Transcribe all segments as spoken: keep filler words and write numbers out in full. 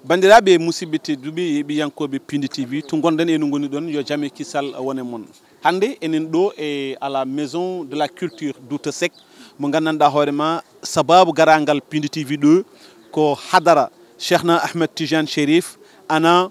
Banndiraaɓe musidɓe tedduɓe, yeeɓiyankooɓe Pindi T V, to ngonɗon e no ngoni ɗon, yo jam e kisal wone mon. Hannde enen ɗo e à la maison de la culture Douta Seck, mo nganndanɗaa hoore ma, sabaabu garaangal Pindi T V ɗo ko hadara Cheikhna Ahmed Tidiane Chérif, ana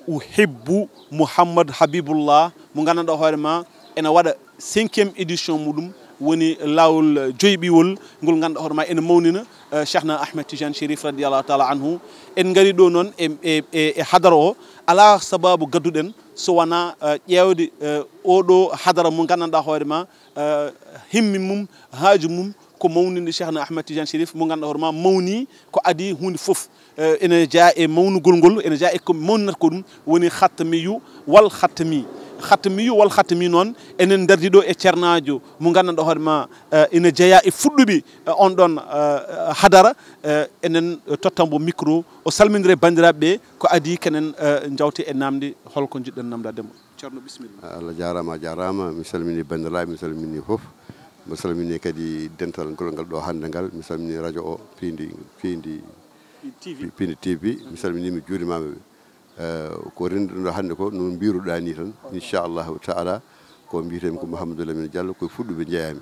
Uhibbu Mouhammad Habibullah, mo nganndanɗaa hoore ma ena waɗa cinquième édition muɗum, woni laawol joyɓiwol ngol nganndanɗaa hoore ma ena mawnina, eh, Cheikhna Ahmed Tidiane Chérif radiyallahu taala anhu. En ngari ɗo noon e, e, e, e hadara o, alaa sabaabu gadduɗen so wonaa, eh, ƴeewde, eh, oɗo hadara mo nganndanɗaa hoore ma, eh, himmi mum, haaju mum ko mawninde Cheikhna Ahmed Tidiane Chérif mo nganndanɗaa hoore ma mawni ko adii huunde fof. Eh, ene jeyaa e mawnugol ngol, ene jeyaa e ko mawninata ko ɗum woni Khatmiyu wal Khatmi. Khatmiyu wal Khatmi noon, enen ndardi ɗo e ceernaajo mo nganndanɗaa hoore ma, eh, ene jeyaa e fuɗɗuɓe, eh, on ɗon, eh, hadara, eh, enen totta mbo micro, o salmindira e banndiraaɓe ɓe, ko adii kenen, eh, njawte e naamnde, holko njiɗɗen naamndaade mo? Ceerno, bisimilla. Allah jaaraama, a jaaraama. Mi salminii banndiraaɓe, mi salminii fof. Mi salminii kadi dental ngol ngal ɗo hannde ngal. Mi salminii radio o, Pindi, Pindi, Pindi T V. Pindi T V. Mi salminii, mi juurimaama ɓe. Eh, ko renndinɗo hannde ko, no mbiruɗaa ni tan, inchallahu taala, ko mbiyetee-mi ko Mouhamadou Lamine Diallo, ko e fuɗɗuɓe njeyaa-mi.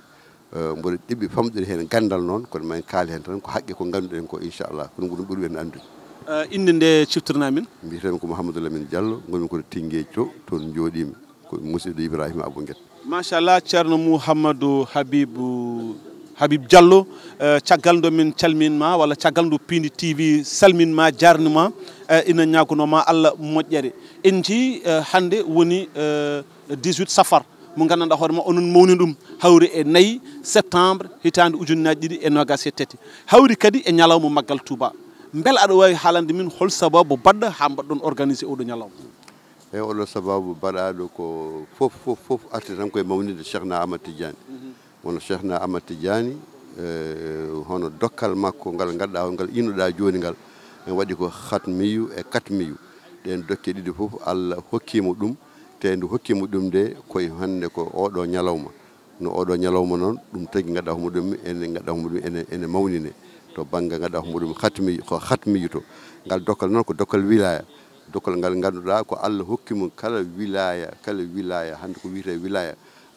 Eh, mboɗo ɗeɓi famɗude heen ganndal noon, kono ma en kaal heen tan, ko haqqe ko ngannduɗen ko, inchallah. Kono ko ɗum ɓuri en anndude. Eh, innde nde ciftornaa min? Mbiyetee-mi ko Mouhamadou Lamine Diallo, ngonmi ko to Tingeej to, toon njooɗii-mi. Ko musidɗo Ibrahima Abou Nguet. Machallah, Ceerno Mouhamadou Habibou, Habib Diallo, eh, caggal nde min calmin ma, walla caggal nde Pindi T V salmin ma, jaarni ma, eh, ina ñaagunoo ma Allah moƴƴere. En njii, eh, hannde woni, eh, dix-huit safar, mo nganndanɗaa hoore ma onon mawni ɗum, hawri e nayi septembre hitaande ujunnaaji ɗiɗi e noogaas e tati. Hawri kadi e ñalawma Maggal Touba. Mbele aɗa waawi haalande min hol sabaabu baɗɗo haa mbaɗɗon organisé oɗo ñalawma? Eyi, oɗo sabaabu baɗaaɗo ko fof, fof, fof arti tan koye mawninde Cheikhna Ahmad Tidiane. Mhm. Wano Cheikhna Ahmad Tidiane, eh, hono dokkal makko ngal ngannduɗaa, ngal innuɗaa jooni ngal, en waɗi ko Khatmiyu e Katmiyu. Ɗeen dokke ɗiɗi fof, Allah hokkiima ɗum, te nde hokkiima ɗum nde, koye hannde ko oɗo ñalawma. No oɗo ñalawma noon, ɗum tagi ngannduɗaa homo ɗum, ene ngannduɗaa homo ɗum, ene, ene mawnine. To bannge ngannduɗaa homo ɗum, Khatmiyu, ko Khatmiyu to. Ngal dokkal noon ko dokkal wilaya. Dokkal ngal ngannduɗaa ko Allah hokki mum kala wilaya, kala wilaya, hannde ko wiyetee wilaya.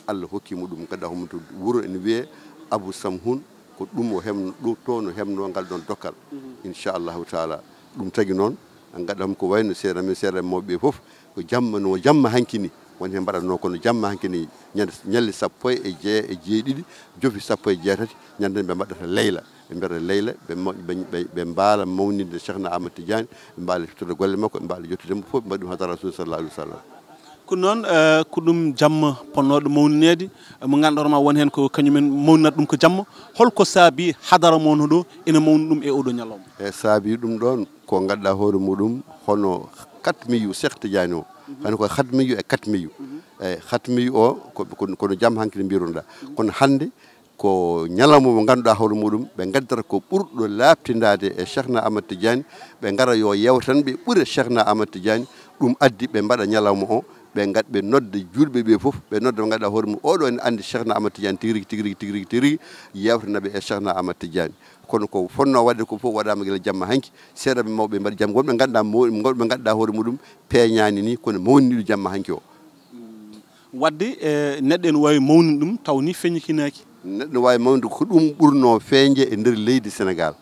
Allah hokki mo ɗum, ngannduɗaa homo to wuro ene wiyee Abu Samhun, ko ɗum o heɓno, ɗo, to no heɓno ngal ɗon dokkal. Mhm. Inchallahu taala. Ɗum tagi noon, ngannduɗaa homo ko wayno seeɗa men, seeɗa mawɓe ɓe fof, ko jamma, no jamma hanki ni, won heen mbaɗatnoo, kono jamma hanki ni, ñande, ñalli sappo e jee-, e jeeɗiɗi, jofi sappo e jeetati, ñande ɓe mbaɗata leyla. Ɓe mbaɗa leyla, ɓe ma-, ɓe, ɓe, ɓe mbaala mawninde Cheikhna Ahmad Tidiane, ɓe mbaala fittude golle makko, ɓe mbaala yettude mo fof, ɓe mbaɗi ɗum hadara Rasul sallallahu alaihi wasallam. Ko noon, eh, ko ɗum jamma potnooɗo mawnineede, eh, mo ngannduɗaa hoore ma won heen ko kañumen mawninata ɗum ko jamma. Holko saabi hadara mo no ɗo ene mawni ɗum e oɗo ñalawma? E saabi ɗum ɗoon, ko ngannduɗaa hoore muɗum, hono Katmiyu Cheikh Tidiane o. Mhm. Hono ko Khatmiyu e Katmiyu. Mhm. Eyi, Khatmiyu o, ko, ko, kono jam hanki no mbirunoɗaa. Mhm. Kono hannde, ko ñalawma mo ngannduɗaa hoore muɗum, ɓe ngaddata ko ɓurɗo laaɓtindaade e Cheikhna Ahmad Tidiane, ɓe ngara yo yewtan ɓe ɓure Cheikhna Ahmad Tidiane, ɗum addi ɓe mbaɗa ñalawma o, ɓe ngat-, ɓe nodda juulɓe ɓe fof, ɓe nodda ɓe ngannduɗaa hoore mum, oɗo ene anndi Cheikhna Ahmad Tidiane tigi rigi, tigi rigi, tigi rigi, tigi rigi, yewtana ɓe e Cheikhna Ahmad Tidiane. Kono ko fotnoo waɗde ko fof waɗaama gila jamma hanki, seeɗa ɓe mawɓe mbaɗi jamma, wonɓe ngannduɗaa maw-, wonɓe ngannduɗaa hoore muɗum peeñaani ni, kono mawni ɗum jamma hanki o. Waɗde, eh, neɗɗo ene waawi mawninde ɗum taw ni feññikinaaki. Neɗɗo ne waawi mawninde ko ɗum ɓurnoo feeñde e nder leydi Senegaal.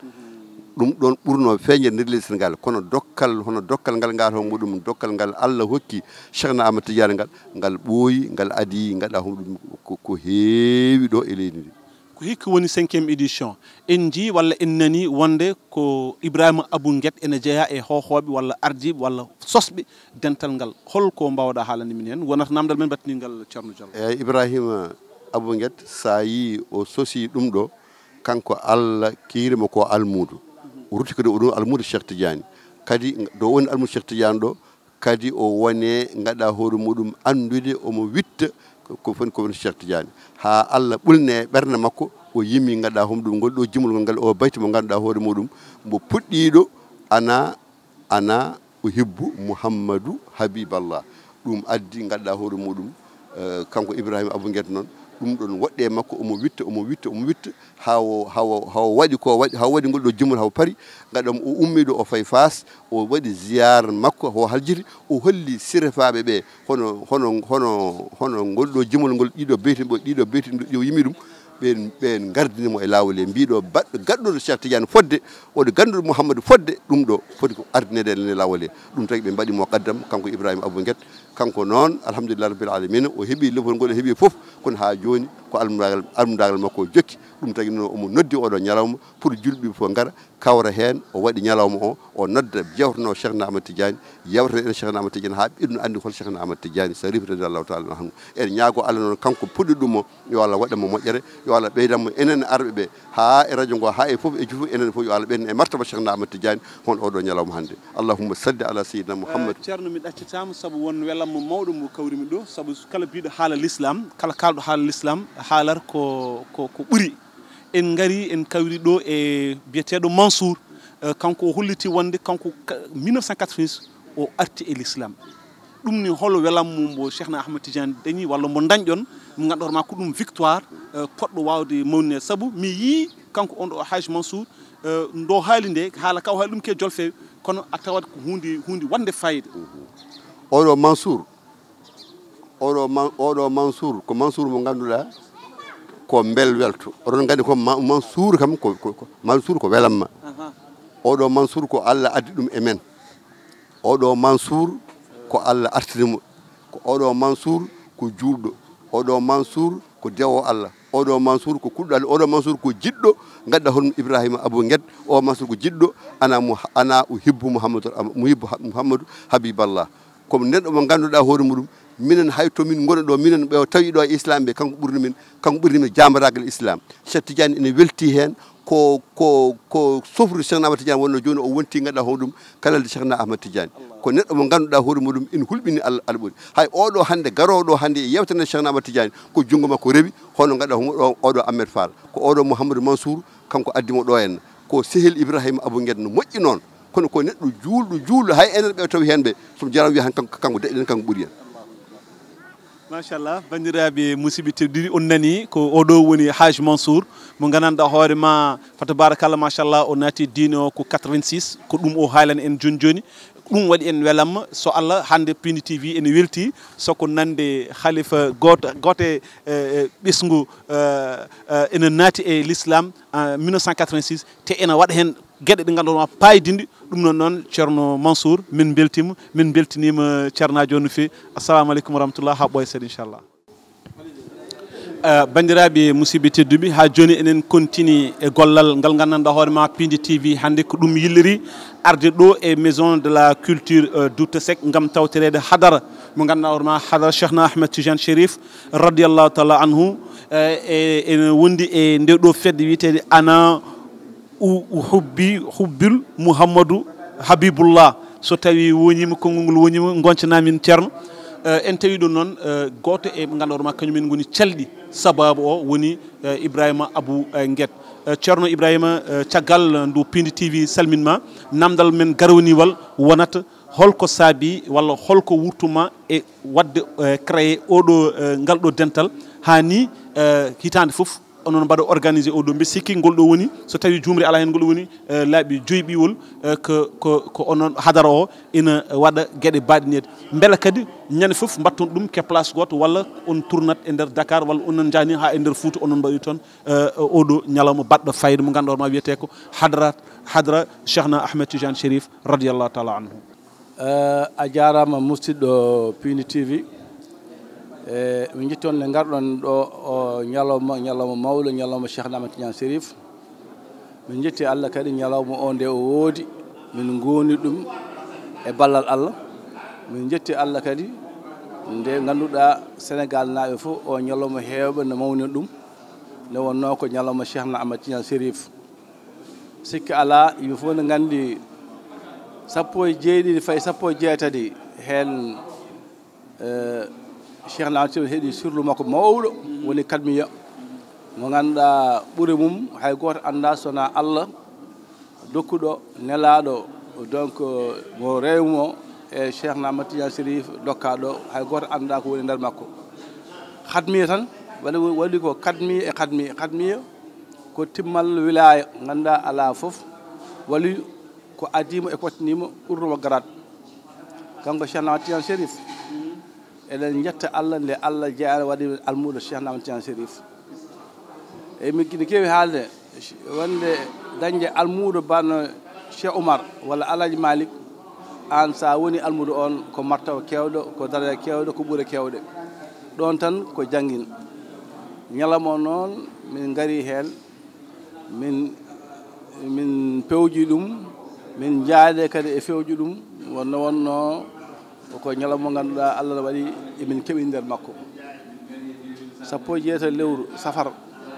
Ɗum ɗoon ɓurnoo feeñde e nder leydi Senegaal. Kono dokkal, hono dokkal ngal ngaata homo ɗum, dokkal ngal Allah hokki Cheikhna Ahmad Tidiane ngal, ngal ɓooyi, ngal adii, ngannduɗaa homo ɗum ko, ko heewi ɗo e leydi ndi. Ko hikka woni cinquième édition. En njii walla en nanii wonde ko Ibrahima Abou Nguet ene jeyaa e hoohooɓe walla ardiiɓe walla sosɓe dental ngal. Hol ko mbaawɗaa haalande min heen? Wonata naamndal men mbattingal Ceerno Diallo. Eeyi, Ibrahima Abou Nguet, so a yii o sosi ɗum ɗo, kanko Allah kiiri mo ko almuudo. O rutti kadi o ɗum almuudo Cheikh Tidiane. Kadi ɗo woni almuudo Cheikh Tidiane ɗo, kadi o wone ngannduɗaa hoore muɗum anndude omo witta ko, ko foni, ko woni Cheikh Tidiane. Haa Allah ɓulne e ɓernde makko, o yimi ngannduɗaa hoore muɗum ngol ɗo jimol ngol ngal, o bayti mo ngannduɗaa hoore muɗum, mbo puɗɗiiɗo ana, ana uhibbu Muhammadu Habiballah. Ɗum addi ngannduɗaa hoore muɗum, eh, kanko Ibrahima Abou Nguet noon, Ɗum ɗon woɗɗe makko, omo witta, omo witta, omo witta, haa o, haa o, haa o waɗi ko waɗi, haa o waɗi ngol ɗo jimol, haa o pari. Gaɗam o ummi ɗo, o fayi Faas, o waɗi ziyaar makko, o haljiti, o holli sirefaaɓe ɓe, hono, hono, hono, hono ngol ɗo jimol ngol, ɗiɗo beyti, ɗiɗo beyti, ɗo yimi ɗum, ɓen, ɓen ngardini mo e laawol he. Mbiɗo baɗɗo gaɗɗuɗo Cheikh Tidiane fodde, oɗo ganduɗo Mouhamadou fodde, ɗum ɗo foti ko ardinede e laawol he. Ɗum tagi ɓe mbaɗi mo qaddam, kanko Ibrahima Abou Guet, kanko noon, alhamdulillah rabbil alamina, o heɓi lefol ngol, o heɓi fof, kono haa jooni ko almudaagal, almudaagal makko o jokki. Ɗum tagi noon omo noddi oɗo ñalawma pour julɓe fof ngara, kawra heen, o waɗi ñalawma o, o nodda jewtano Cheikh na Ahmad Tidiane, yewtano en Cheikh na Ahmad Tidiane, haa ɓe ɗum anndi hol Cheikh na Ahmad Tidiane Sarif radiallahu taala anhu. En ñaago Allah noon, kanko puɗɗi ɗum o, yo Allah waɗan mo moƴƴere, yo Allah ɓeydan mo enen arɓe ɓe, haa e radio ngo, haa e fof e jufu, enen fof yo Allah ɓeydan e martaba Cheikh na Ahmad Tidiane, hon oɗo ñalawma hannde. Allahumma salli ala sayyidina Muhammad. Eh, Ceerno, mi ɗaccitaama sabu won welamma mawɗo mo kawrimi ɗo, sabu kala biɗo haala l'islam, kala kalɗo haala l'islam, haalar ko, ko, ko ɓuri. En ngari, en kawri ɗo e biyeteeɗo Mansour. Eh, kanko o holliti wonde kanko ka, mille neuf cent quatre-vingt-six o arti e l'islam. Ɗum ni holo welamma mbo Cheikhna Ahmad Tidiane dañi walla mbo dañɗon, mo ngannduɗaa ma ko ɗum victoire, eh, poɗɗo waawde mawnine. Sabu mi yii kanko on ɗo Haj Mansour, eh, ndo haali nde, haala ka o haali ɗum ke jolfe, kono a tawat ko huunde, huunde wonde fayida. Oɗo Mansour, oɗo Man-, oɗo Mansour, ko Mansour mo ngannduɗaa ko mbel welto. Oɗon nganndi ko Ma-, Mansour kam ko, ko, ko, Mansour ko welamma. Aha. Oɗo Mansour ko Allah addi ɗum e men. Oɗo Mansour ko Allah artini mo. Ko oɗo Mansour ko juulɗo. Oɗo Mansour ko dewo Allah. Oɗo Mansour ko kuɗɗo Allah. Oɗo Mansour ko jiɗɗo. Ngadda hono Ibrahima Abou Guet. O Mansour ko jiɗɗo. Ana mo, ana uhibbu Muhammadu, muhibbu Ha-, Muhammadu Habiballah. Kono neɗɗo mo ngannduɗaa hoore muɗum, minen hay to min ngoni ɗo, minen ɓe o tawi ɗo e Islam ɓe, kanko ɓurni min, kanko ɓurni min jaambaraagal Islam. Cheikh Tidiane ene welti heen, ko, ko, ko sofru Cheikh Ahmad Tidiane wonno jooni o wonti ngannduɗaa hoore ɗum, kalalde Cheikh Ahmad Tidiane. Ko neɗɗo mo ngannduɗaa hoore muɗum ene hulɓini Allah, Allah ɓuri. Hay oɗo hannde, garooɗo hannde e yewtere Cheikh Ahmad Tidiane, ko junngo makko rewi, hono ngannduɗaa homo ɗo, oɗo Ahmed Fall. Ko oɗo Mouhamadou Mansour, kanko addi mo ɗo henna. Ko sehil Ibrahima Abou Guet no moƴƴi noon. Kono ko neɗɗo juulɗo, juulɗo, hay enen ɓe tawi heen ɓe, so jaraama wiya han kanko, kanko deƴƴen, kanko ɓuri en. Machallah, banndiraaɓe musidɓe tedduɓe, on nani ko oɗo woni Haj Mansour, mo nganndanɗaa hoore ma, fa tabarakallah, machallah, o naati diine o ko quatre-vingt-six, ko ɗum o haalani en jooni jooni. Ɗum waɗi en welamma, so Allah, hannde Pindi T V ene welti, soko nande halifa gooto, gooto e, e, e ɓesngu, e, e, ene naati e l'islam, en mille neuf cent quatre-vingt-six, te ene waɗa heen geɗe ɗe ngannduɗaa ma paydinɗe. Ɗum noon noon, Ceerno Mansour, min mbeltiima, min mbeltiniima ceernaajo o no feewi. Assalamu aleykum wa rahmatullah, haa ɓooya seeɗa, inchallah. Eh, banndiraaɓe musidɓe tedduɓe, haa jooni enen kontini e gollal ngal nganndanɗaa hoore ma Pindi T V hannde ko ɗum yilliri arde ɗo e Maison de la Culture, eh, Douta Seck ngam tawtoreede hadara mo nganndanɗaa hoore ma hadara Cheikhna Ahmed Tidiane Chérif radiyallahu taala anhu, eh, e, ene wondi e nde ɗo fedde wiyeteende Ana u-, u-, hubbi, hubbil Mouhamadou Habibullah. So tawi woniima, konngol ngol woniima, goncana min ceerno. Eh, en tawi ɗum noon, eh, gooto e ɓe ngannduɗaa ma kañum en ngoni calɗi sababu o woni, eh, Ibrahima Abou, eh, Guet. Eh, Ceerno Ibrahima, eh, caggal ndu Pindi T V salminma, namdal men garwaniwal wonata holko saabi walla holko wurtuma e waɗde, eh, créé oɗo, eh, ngal ɗo dental haa ni, eh, hitaande fof onon mbaɗa organisé oɗo, mbe sikki ngol ɗo woni, so tawi juumre alaa heen ngol woni, eh, laabi joyi ɓiwol, eh, ko, ko, ko onon hadara o ina waɗa geɗe baɗineede. Mbela kadi ñande fof mbatton ɗum ke place gooto walla on tournat e nder Dakar walla onon njahni haa e nder Fouta onon mbaɗi toon, eh, oɗo ñalawma baɗɗo fayida mo ngannduɗaa ma wiyetee ko hadara, hadara Cheikhna Ahmed Tidiane Chérif radiyallahu taala anhu. Eh, a jaaraama musidɗo Pindi T V. Eh, min njetti on nde ngarɗon ɗo o ñalawma, ñalawma mawɗo, ñalawma Cheikh Ahmed Tidiane Chérif. Min njetti Allah kadi ñalawma o nde o woodi, min ngoni ɗum e ballal Allah. Min njetti Allah kadi nde ngannduɗaa Sénégal naaɓe fof o ñalawma heewɓe no mawnina ɗum. Nde wonnoo ko ñalawma Cheikh Ahmed Tidiane Chérif. Sikki alaa, yimɓe fof ne nganndi sappo e jeeɗiɗi fayi sappo e jeetati heen, eh, Cheikh Ahmed Tidiane heɓi sirlu makko mawɗo, woni Katmiya, mo ngannduɗaa ɓure mum hay gooto anndaa so wonaa Allah dokkuɗo nelaaɗo, donc, mo rewi mo e Cheikh Ahmed Tidiane Chérif dokkaaɗo, hay gooto anndaa ko woni nder makko. Katmiya tan, Waɗi, waɗi ko kadmiya e kadmiya. Kadmiya ko timmal wilaya, ngannduɗaa alaa fof. Wali ko adii mo e ko wattanii mo ɓurno mo garaat. Kanko Cheikh Ahmad Tidiane Chérif, eɗen njetta Allah nde Allah jeyaani waɗi almuudo Cheikh Ahmad Tidiane Chérif. E mi, ina keewi haalde wonde dañde almuudo bano Cheikh Oumar walla Alhaji Malick, aan so a woni almuudo on ko martaba keewɗo, ko daraja keewɗo, ko ɓure keewɗe. Ɗoon tan ko janngin. Ñalawma o noon min ngari heen, min, min pewji ɗum, min njaade kadi e fewji ɗum, wonno, wonno ko ñalawma mo ngannduɗaa Allah ne waɗi emin keɓi nder makko. Sappo e jeetati lewru safar,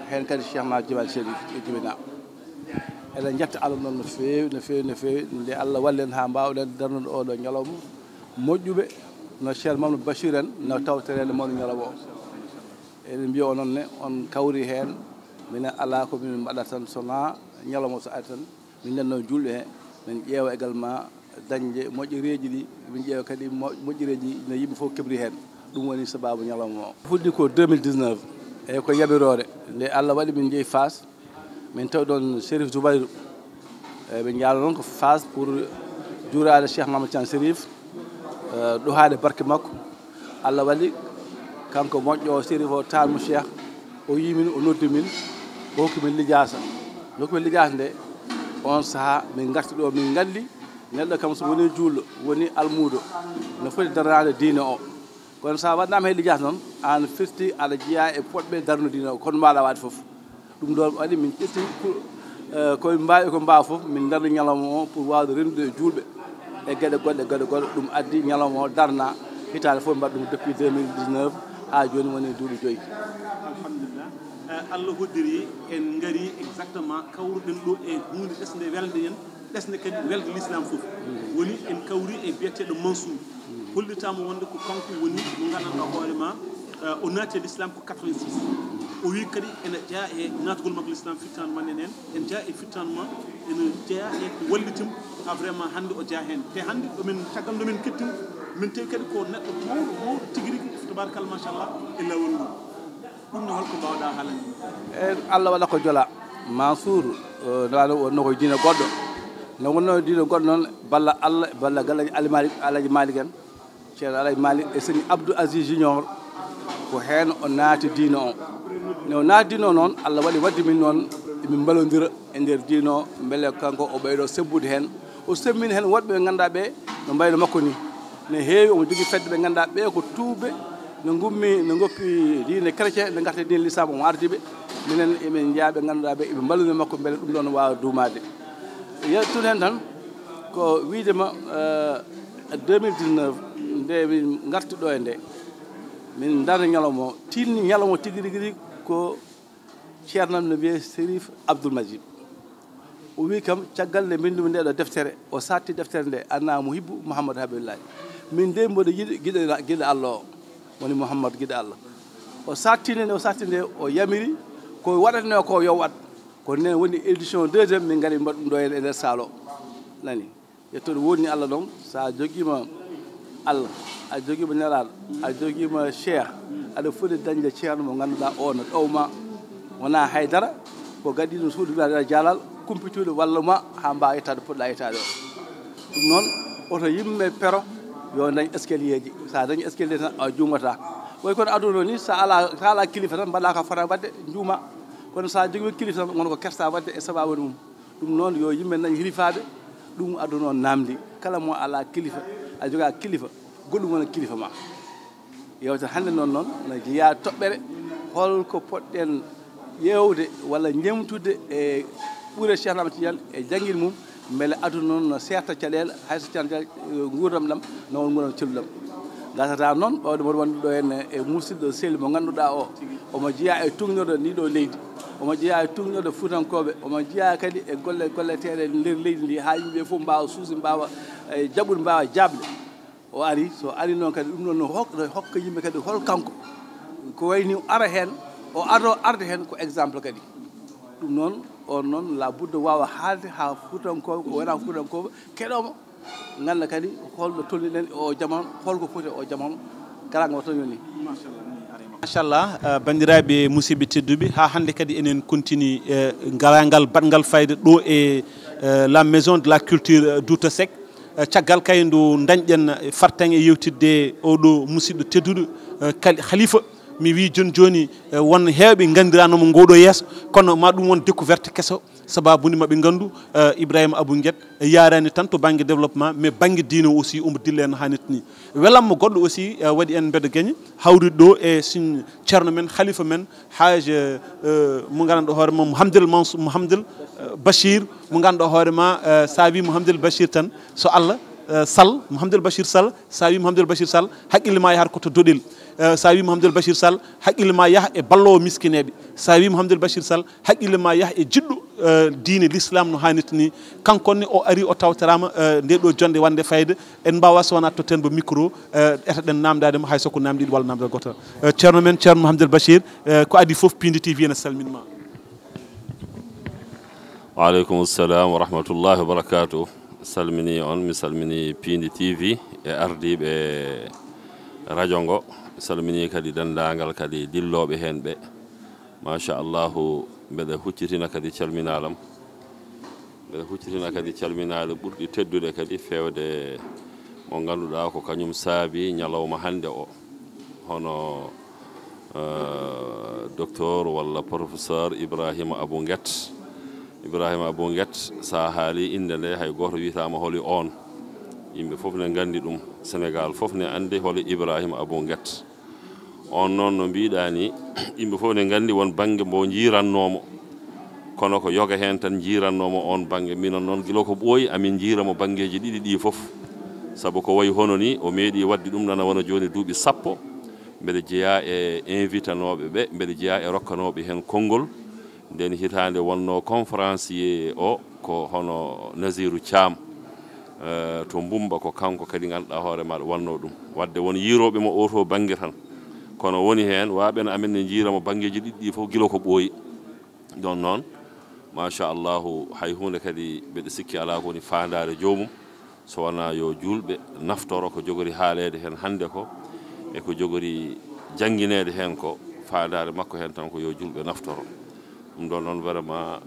heen kadi Cheikh na Jimal Chérif e jibina. Eɗen njetta Allah noon no feewi, no feewi, no feewi, nde Allah walli en haa mbaawɗen darnude oɗo ñalawma. Moƴƴuɓe no Cheikh Mamadou Bachir en no tawtoreede mawɗo ñalawma o. Eɗen mbiya onon ne, on kawri heen, minen alaa ko min mbaɗata tan, so wonaa ñalawma so ari tan, min ndenno juulɓe he, min ƴeewa également dañde moƴƴereeji ɗi, min ƴeewa kadi mo-, moƴƴereeji no yimɓe fof keɓri heen. Ɗum woni sababu ñalawma o. Fuɗɗi ko deux mille dix-neuf, eeyi, ko yamirore nde Allah waɗi min njehi Faas, min tawi ɗoon Chérif Zoubayrou. Eeyi, ɓe njaada noon ko Faas pour juuraade Cheikh Mamadou Tidiane Chérif, eh, ɗohaade barke makko. Allah waɗi kanko moƴƴo o, Chérif o, taal mo Cheikh, o yii min, o noddi min, o hokki min lijaasa. Nde hokki min lijaasa nde, oon sahaa min ngarti ɗo, min nganndi neɗɗo kam so woni juulɗo, woni almuudo, no foti daranaade diine o. Kono so a waɗnaama heen lijaasa noon, aan firti aɗa jeyaa e potɓe darnude diine o, kono mbaaɗa waɗde fof. Ɗum ɗoon waɗi min ƴetti ko, eh, ko min mbaawi, ko mbaawa fof, min ndarni ñalawma o pour waawde renndude e juulɓe e geɗe goɗɗe, geɗe goɗɗe. Ɗum addi ñalawma o darna hitaande fof, mbaɗa ɗum depuis deux mille dix-neuf haa jooni woni duuɓi joyi. Alhamdulillah. Eh, Allah hoddiri en ngari exactement, kawruɗen ɗo e huunde ɓesnde welnde en, ɓesnde kadi welnde l'islam fof. Woni en kawri e biyeteeɗo Mansour. Hollitaama wonde ko kanko woni mo nganndanɗaa hoore ma, eh, o naati e l'islam ko quatre-vingt-six. O wi kadi ene jeyaa e naatgol makko l'islam, fittaandu ma nenen, ene jeyaa e fittaandu ma, ene jeyaa e ko wallitim haa vraiment hannde o jeyaa heen. Te hannde ɗo min, caggal nde min kettin, min tawi kadi ko neɗɗo mawɗo, mawɗo tigi rigi, tabarakallah, machallah, e laawol ngol. Ɗum ne, holko mbaawɗaa haalande? E Allah waɗa ko jola. Mansour, eh, nana wonno ko diine goɗɗo. Nde wonno diine goɗɗo noon, balla Allah, balla gallaji Alhaji Malick, Alhaji Malick en. Ceerno Alhaji Malick e Sëñ Abdou Aziz Junior, ko heen o naati diine o. Nde o naati diine o noon, Allah waɗi wadde min noon, emin mballondira e nder diine o, mbele kanko o ɓeydo sebbude heen. O semmini heen woɗɓe ɓe ngannduɗaa ɓe no mbayno makko ni. Ne heewi, omo jogii fedde ɓe ngannduɗaa ɓe ko tuubɓe, no ngummi, no ngoppi diine chrétien, no ngarti diine l'islam, omo ardi ɓe. Minen emin njeyaa ɓe ngannduɗaa ɓe, eɓe mballondira makko mbele ɗum ɗoon waawa duumaade. Yettude heen tan ko wiyde ma, eh, deux mille dix-neuf, nde min ngarti ɗo e nde, min ndarni ñalawma o, tinni ñalawma o tigi rigi rigi ko ceernam no wiyee Serif Abdoul Majid. O wi kam, caggal nde mbinndumi nde ɗo deftere, o saatti deftere nde, Ana Muhibbu Mouhamadou Habibullahi. Min de mboɗo yiɗi giɗo, giɗo Allah o, woni Mouhamadou giɗo Allah. O saatti nde, nde o saatti nde, o yamiri ko waɗatnoo ko yo waɗ. Ko nden woni édition deuxième, min ngari mbaɗ ɗum ɗo e nder salle o. Nani? Yettoode woodni Allah ɗon, so a jogiima Allah, a jogiima Nelaaɗo, a jogiima Cheikh, aɗa foti dañde ceerno mo ngannduɗaa o no ɗow ma. Wonaa hay dara, ko gadiiɗo suudu wiyaade jaalal, kumpituɗo walla ma haa mbaawa yettaade poɗɗaa yettaade o. Ɗum noon, oto yimɓe pero yo dañ escalier ji. So a dañi escalier tan, a juumataa. Way kono aduna o ni, so a alaa, so a alaa kilifa tan, mbaɗaa ko a fota waɗde, juuma. Kono so a jogiima kilifa tan, won ko kersa waɗde e sabaabu mum. Ɗum noon, yo yimɓe dañ hilifaaɓe, ɗum aduna o naamndi. Kala mo alaa kilifa, a jogaa kilifa, goɗɗum wona kilifa ma. Yewtere hannde noon, noon, no jeyaa toɓɓere, holko poɗɗen ƴeewde walla ñemtude e ɓure Cheikh Ahmad Tidiane e janngil mum, mbele aduna noon no seerta caɗeele, hay so can-, can-, nguurndam ɗam, no won nguurndam celluɗam. Gasata noon, ɓawde mboɗo wonde ɗo henne e musidɗo sehil mo ngannduɗaa o, omo jeyaa e tuugnorde ndi ɗo leydi, omo jeyaa e tuugnorde Fuutankooɓe, omo jeyaa kadi e golle golleteeɗe nder leydi ndi, haa yimɓe fof mbaawa suusde, mbaawa, eh, jaɓude, mbaawa jaabde. O ari, so ari noon kadi, ɗum ɗoon no hok-, no hokka yimɓe kadi hol kanko. Ko wayni o ara heen, o aro arde heen ko exemple kadi. Ɗum noon, on noon, la budda waawa haalde haa Fuutankooɓe, ko wonaa Fuutankooɓe, keɗoo mo, ngannda kadi holno tolniɗen e o jamaanu, holko foti e o jamaanu, karaanga o tan yoni. Machallah, ni arima. Machallah, eh, banndiraaɓe musidɓe tedduɓe, haa hannde kadi enen continue, eh, garaangal baɗngal fayda ɗo e, eh, la maison de la culture, eh, Douta Seck. Eh, caggal kay ndu dañɗen fartaŋŋe yewtidde oɗo musidɗo tedduɗo, eh, kali-, Khalifa, mi wii jooni jooni, eh, won heewɓe nganndiranooma ngoɗo yeeso, kono ma ɗum won découverte keso. Sababude maɓe nganndu, eh, Ibrahima Abou Nguet yaarani tan to bannge développement, mais bannge diine aussi omo dilla en haa netti ni. Welamma goɗɗo aussi, eh, waɗi en mbeɗa gañi hawrude ɗo e sin ceerno men, khalifa men, Haj, eh, mo ngannduɗaa hoore ma Mouhamadoul Mansou-, Mouhamadoul, eh, Bachir, mo ngannduɗaa hoore ma, eh, sa wi Mouhamadoul Bachir tan, so Allah, eh, Sall, Mouhamadoul Bachir Sall, sa wi Mouhamadoul Bachir Sall, haqqille ma yahata ko to Doɗel. Eh, sa wi Mouhamadoul Bachir Sall, haqqille ma yaha e balloowo miskineeɓe. Sa wi Mouhamadoul Bachir Sall, haqqille ma yaha e jiɗɗo, eh, diine l'islam no haanirta ni. Kanko ne o ari o tawtoraama, eh, nde ɗo jonde wonde fayda. En mbaawa so wonaa totten mo micro, eh, etoɗen naamndaade mo hay so ko naamnde ɗiɗi walla naamndal gootal. Eh, ceerno men, ceerno Mouhamadoul Bachir, eh, ko adii fof, Piindi T V ene salmin ma. Wa aleykum salam wa rahmatullahi wa barakatuh. Salmini on, mi salmini Piindi T V e ardiiɓe radio ngo. Mi salmini kadi denndaangal kadi dillooɓe heen ɓe. Machallahu, mbeɗa huccitina kadi calminaalam. Mbeɗa huccitina kadi calminaale ɓurɗi teddude kadi feewde mo ngannduɗaa ko kañum saabi ñalawma hannde o. Hono, eh, docteur walla professeur Ibrahima Abou Nguet. Ibrahima Abou Nguet, sa haali innde nde, hay gooto wiytaama holi oon. Yimɓe fof ne nganndi ɗum. Senegaal fof ne anndi holi Ibrahima Abou Nguet. Oon noon, no mbiɗaa ni, yimɓe fof ne nganndi won bannge mbo njiirannoo mo. Kono ko yoga heen tan njiirannoo mo oon bannge. Minon noon, gila ko ɓooyi, amin njiira mo banngeeji ɗiɗi ɗii fof. Sabu ko wayi hono ni, o meeɗi waɗde ɗum nana wona jooni duuɓi sappo. Mbeɗa jeyaa e invitanooɓe ɓe, mbeɗa jeyaa e rokkanooɓe heen konngol. Ndeen hitaande wonnoo conférencier o ko hono Nasirou Thiam, eh, to Mbumba, ko kanko kadi ngannduɗaa hoore maaɗa wonnoo ɗum. Waɗde won yiirooɓe mo oo to bannge tan. Kono woni heen, waaɓe no amen ne njiira mo banngeeji ɗiɗi ɗii fof gila ko ɓooyi. Ɗoon noon, machallahu, hay huunde kadi mbeɗa sikki alaa ko woni faandaare joomum, so wonaa yo juulɓe naftoro ko jogori haaleede heen hannde ko, e ko jogori janngineede heen ko, faandaare makko heen tan ko yo juulɓe naftoro. Ɗum ɗoon noon, vraiment,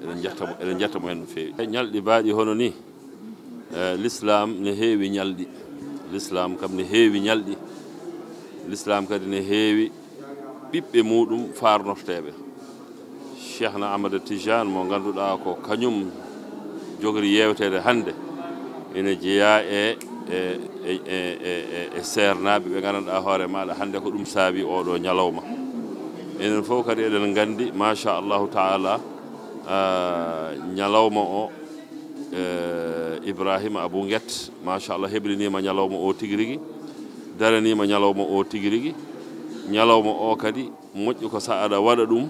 eɗen njetta mo, eɗen njetta mo heen no feewi. E ñalɗi baaɗi hono ni, eh, l'islam ne heewi ñalɗi. L'islam kam ne heewi ñalɗi. L'islam kadi ne heewi ɓiɓɓe muɗum faarnorteeɓe. Cheikhna Ahmada Tijane mo ngannduɗaa ko kañum jogori yeewteede hannde, ene jeyaa e, e, e, e, e, e seernaaɓe ɓe nganndanɗaa hoore maaɗa hannde ko ɗum saabi oɗo ñalawma. Enen fof kadi eɗen nganndi, machallahu taala, ah, ñalawma o, eh, Ibrahima Abou Nguet, machallah, hebliniima ñalawma o tigi rigi, daraniima ñalawma o tigi rigi. Ñalawma o kadi moƴƴi ko so aɗa waɗa ɗum,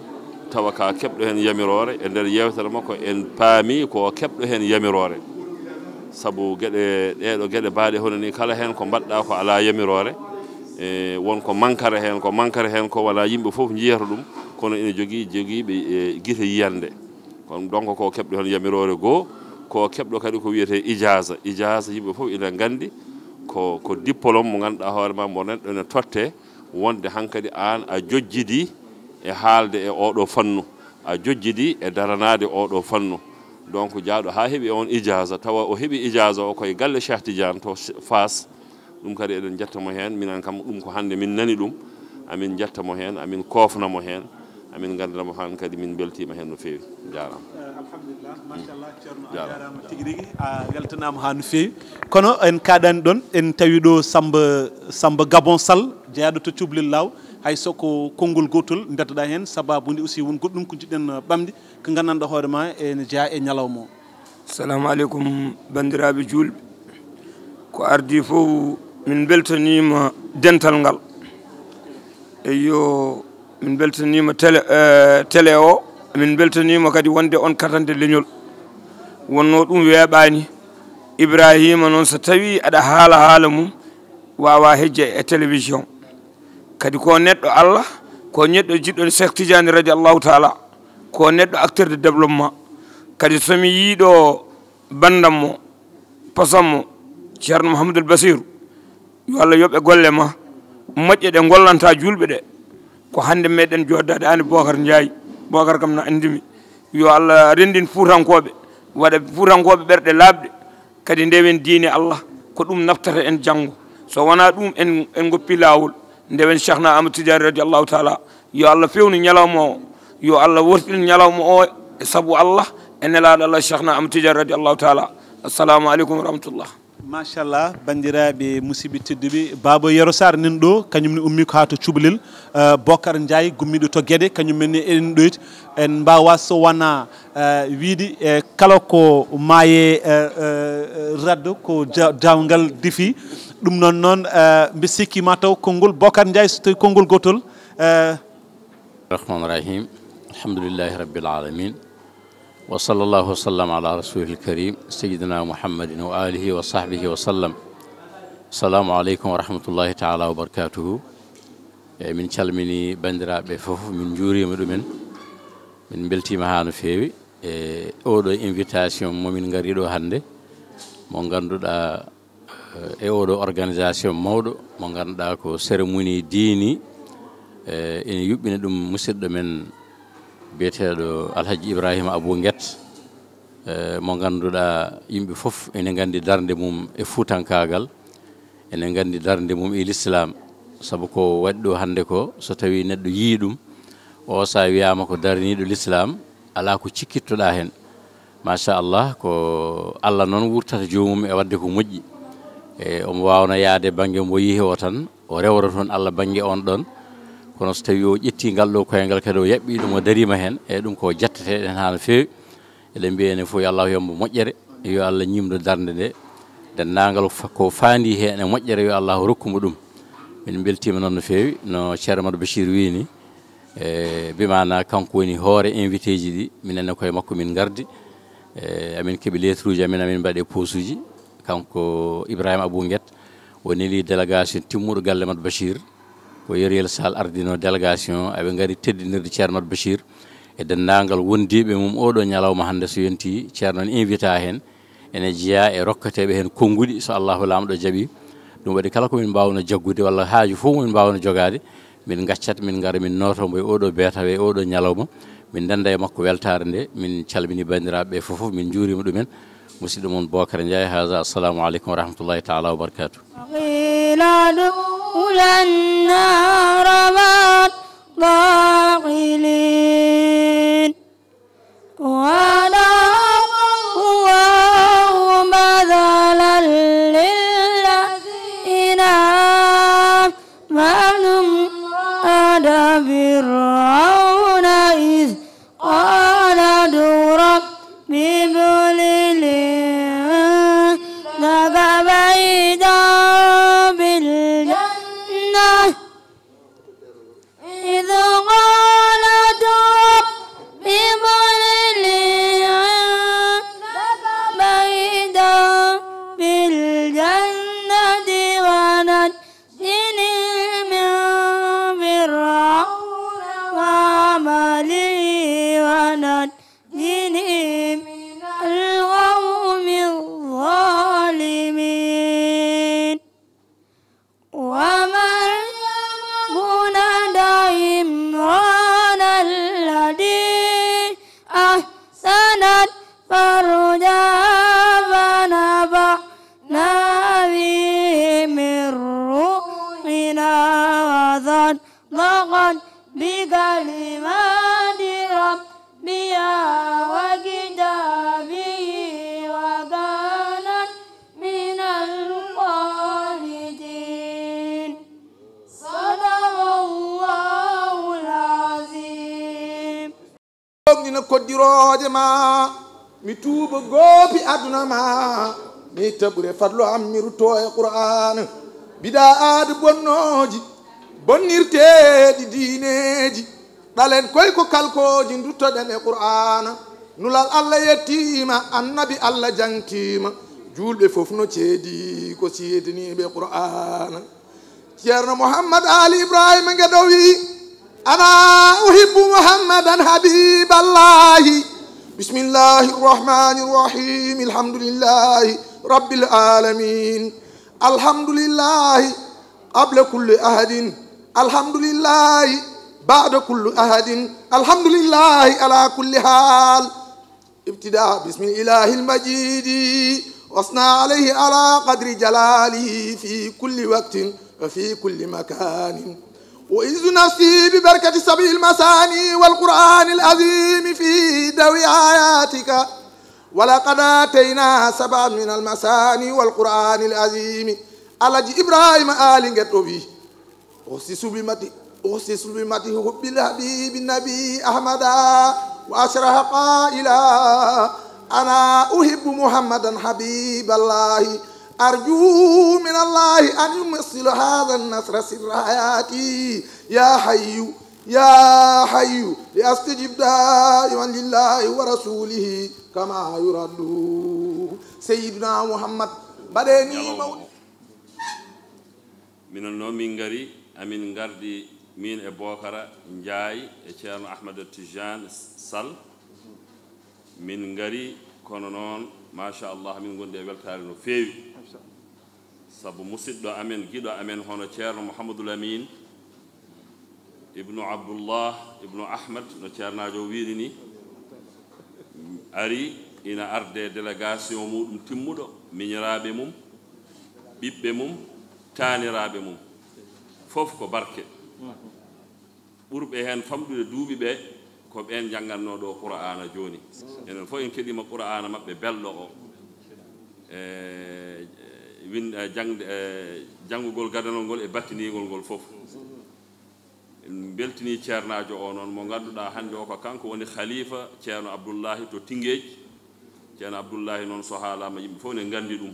tawa ka keɓɗo heen yamiroore. E nder yeewtere makko en paami ko keɓɗo heen yamiroore. Sabu geɗe, ɗeeɗo geɗe baaɗe hono ni, kala heen ko mbaɗɗa ko alaa yamiroore, e, won ko mankara heen, ko mankara heen ko wonaa yimɓe fof njiyata ɗum, kono ina jogii, jogiiɓe, e, gite yiyannde. Kono donc ko keɓɗo heen yamiroore goo, ko keɓɗo kadi ko wiyetee ijaasa. Ijaasa yimɓe fof ina nganndi ko, ko diplôme mo ngannduɗaa hoore ma mo neɗɗo ene tottee, wonde hankadi aan a jojjidii e haalde e oɗo fannu, a jojjidii e daranaade oɗo fannu. Donc, jaaɗo haa heɓi oon ijaasa, tawa o heɓi ijaasa o koye galle Cheikh Tidiane to Faas, ɗum kadi eɗen njetta mo heen. Minen kam, ɗum ko hannde min nani ɗum, amin njetta mo heen, amin koofna mo heen, amin nganndina mo heen kadi min mbeltiima heen no feewi. Jaaraama. Eh, alhamdulillah, machallah, ceerno, a jaaraama tigi rigi, a weltanaama haa no feewi. Kono en kaaɗaani ɗoon, en tawi ɗo Samba, Samba Gabon Sall, jeyaaɗo to cubalel law, hay so ko konngol gootol mbeddoɗaa heen, sababu nde aussi won goɗɗum ko njiɗɗen, eh, ɓamde, ko nganndanɗaa hoore ma ene jeyaa e ñalawma o. Assalamu aleykum, banndiraaɓe juulɓe. Ko ardii fof, min mbeltaniima dental ngal. Eyyo, min mbeltaniima télé, eh, télé o. Min mbeltaniima kadi wonde on katante leñol. Wonnoo ɗum weeɓaani. Ibrahima noon, so tawii aɗa haala haala mum, waawaa hejje e télévision. Kadi ko neɗɗo Allah, ko neɗɗo jiɗɗo Cheikh Tidiane radiallahu taala, ko neɗɗo acteur de développement. Kadi so mi yii ɗo banndam mo, pasam mo, Ceerno Mouhamadoul Bassirou, yo Allah yoɓe golle ma moƴƴe ɗe ngollanta juulɓe ɗe. Ko hannde meɗen jooɗdaade aan e Bookar Njaay. Bookar kam na anndi mi. Yo Allah renndin Fuutankooɓe, waɗa Fuutankooɓe ɓerɗe laaɓɗe, kadi ndewen diine Allah, ko ɗum naftata en janngo. So wonaa ɗum, en, en ngoppi laawol, ndewen Cheikhna Amadou Tidiane radiyallahu taala. Yo Allah fewnu ñalawma o, yo Allah wortin ñalawma o e sabu Allah e nelaaɗo Allah Cheikhna Amadou Tidiane radiyallahu taala. Assalamu aleykum wa rahmatullah. Machallah, banndiraaɓe musidɓe tedduɓe, Baaba Yero Sarr nan ɗo, kañum ne ummi ko haa to Cubalel, eh, Bokar Ndiaye gummiiɗo to Guédé, kañum men ne eɗen ɗoyti, en mbaawa so wona, eh, wiide, eh, kala ko maaye, eh, eh, raddo ko ja-, jaawngal defi. Ɗum noon noon, eh, mbi sikki ma taw konngol Bokar Ndiaye, so tawi konngol gootol, eh, Rahmaani Rahiim. Alhamdulillahi Rabbil Aalamiin. Wa sallallahu wa sallam ala Rasulil Karim, Sayyidina Muhammadin wa alihi wa sahbihi wa sallam. Assalamu aleykum wa rahmatullahi taala wa barakatuhu. E, min calmini banndiraaɓe fof, min njuuriima ɗumen. Min mbeltiima haa no feewi. E, oɗo invitation mo min ngari ɗo hannde, mo ngannduɗaa, e oɗo organisation mawɗo mo ngannduɗaa ko cérémonie diini, e, ene yuɓɓina ɗum musidɗo men biyeteeɗo Alhaji Ibrahima Abou Nguet, e, mo ngannduɗaa yimɓe fof ene nganndi darnde mum e fuutankaagal, ene nganndi darnde mum e l'islam, sabu ko waɗi ɗo hannde ko, so tawii neɗɗo yii ɗum, o so a wiyaama ko daraniiɗo l'islam, alaa ko cikkittoɗaa heen. Machallah, ko Allah noon wurtata joomum e waɗde ko moƴƴi. E, omo waawna yahde bannge mbo yehi o tan, o rewra toon Allah bannge oon ɗoon. Kono so tawii o ƴettii ngal ɗo koyngal kadi o yaɓɓii ɗum, o dariima heen, e ɗum ko jatteteeɗo heen haa no feewi. Eɗen mbiya enen fof yo Allah yo mbo moƴƴere, yo Allah ñiimdo darnde nde. Denndaangal fa-, ko faandi heen e moƴƴere yo Allah rokku mo ɗum. Min mbeltiima noon no feewi, no Ceerno Mado Bachir wii ni. E, bi maanaa kanko woni hoore invité ji ɗi, minen e koye makko min ngardi. E, amin keɓi lettre uji amin, amin mbaɗi e poche uji. Kanko Ibrahima Abou Nguet, o neli délégation timmuɗo galle Mado Bachir. Ko Yeriel Sall ardino délégation, aɓe ngari teddinirde Ceerno Mado Bachir e denndaangal wondiiɓe mum oɗo ñalawma hannde so yontii, Ceerno ne invita heen. Ene jeyaa e rokketeeɓe heen konnguɗi, so Allahu Laamɗo jaɓii. Ɗum waɗi kala ko min mbaawno jaggude walla haaju fof mo min mbaawno jogaade, min ngaccat, min ngara, min nooto mbo e oɗo beetawe, e oɗo ñalawma. Min ndennda e makko weltaare nde, min calmini banndiraaɓe ɓe fof, min njuuriima ɗumen. Musidɗo mon Bocar Ndiaye, haza, assalamu aleykum wa rahmatullahi taala wa barakatuh. قيل ادخل النار مع الداخلين. وضرب الله مثلا للذين آمنوا امرأة فرعون إذ قالت رب ابن لي عندك بيتا في الجنة إذ قالت رب ابن لي عندك بيتا في الجنة ونجني من فرعون وعمله ونجني من القوم الظالمين. ومريم ابنة عمران التي أحصنت فرجها فنفخنا فيه من روحنا وصدقت بكلمات ربها وكتابه وكانت من القانتين. صدق الله العظيم. Ɗomɗina koddirooje ma, mi tuuba goopi aduna ma, mi taɓure fadlo am, mi rutto e Qur'aana. Bida aada bonnooji, bonnirteeɗi diineeji, ɗalen koy ko kalkooji, nduttoɗen e Qur'aana. Nulal Allah yettiima, annabi Allah jaŋtiima, juulɓe fof no ceedi ko seedaniiɓe Qur'aana. Ceerno Muhammad Ali Ibrahima Gedo wi: أنا أحب محمدا حبيب الله. بسم الله الرحمن الرحيم. الحمد لله رب العالمين. الحمد لله قبل كل أحد. الحمد لله بعد كل أحد. الحمد لله على كل حال. ابتداء بسم الإله المجيد، وأثنى عليه على قدر جلاله في كل وقت وفي كل مكان. أعيذ نفسي ببركة سبع المثاني والقرآن العظيم في ضوء آياتك. ولقد آتينا سبعا من المثاني والقرآن العظيم. Alhaji Ibrahima Aali Nget o wi, أخصص بمدح، أخصص بمدح حب الحبيب النبي أحمدا، وأشرح قائلا: أنا أحب محمدا حبيب الله، أرجو من الله أن يمثل هذا النصر سر حياتي، يا حي يا حي، لأستجب دائما لله ورسوله كما يراد سيدنا محمد. Mbaɗee nii mawɗi. Minen noon min ngari, amin ngardi min e Bookara Njaay e Ceerno Ahmada Tijaan Sal. Min ngari, kono noon, machallah, min ngondi e weltaare no feewi. Sabu musidɗo amen, giɗo amen, hono Ceerno Mouhamadou Lamine ibnu Abdullah ibnu Ahmad, no ceernaajo o wiiri ni, ari ina arde délégation muɗum timmuɗo, miñiraaɓe mum, ɓiɓɓe mum, taaniraaɓe mum, fof ko barke. Ɓurɓe heen famɗude duuɓi ɓe, ko ɓeen njanngatnoo ɗo Qur'aana jooni. Enen fof en keɗiima Qur'aana maɓɓe belɗo o. E, win-, e, jaŋde, e, janngugol gadanol ngol e battiniingol ngol fof. En mbeltinii ceernaajo o noon, mo ngannduɗaa hannde o ko kanko woni khalifa Ceerno Abdullahi to Tingeej. Ceerno Abdullahi noon, so haalaama, yimɓe fof ne nganndi ɗum.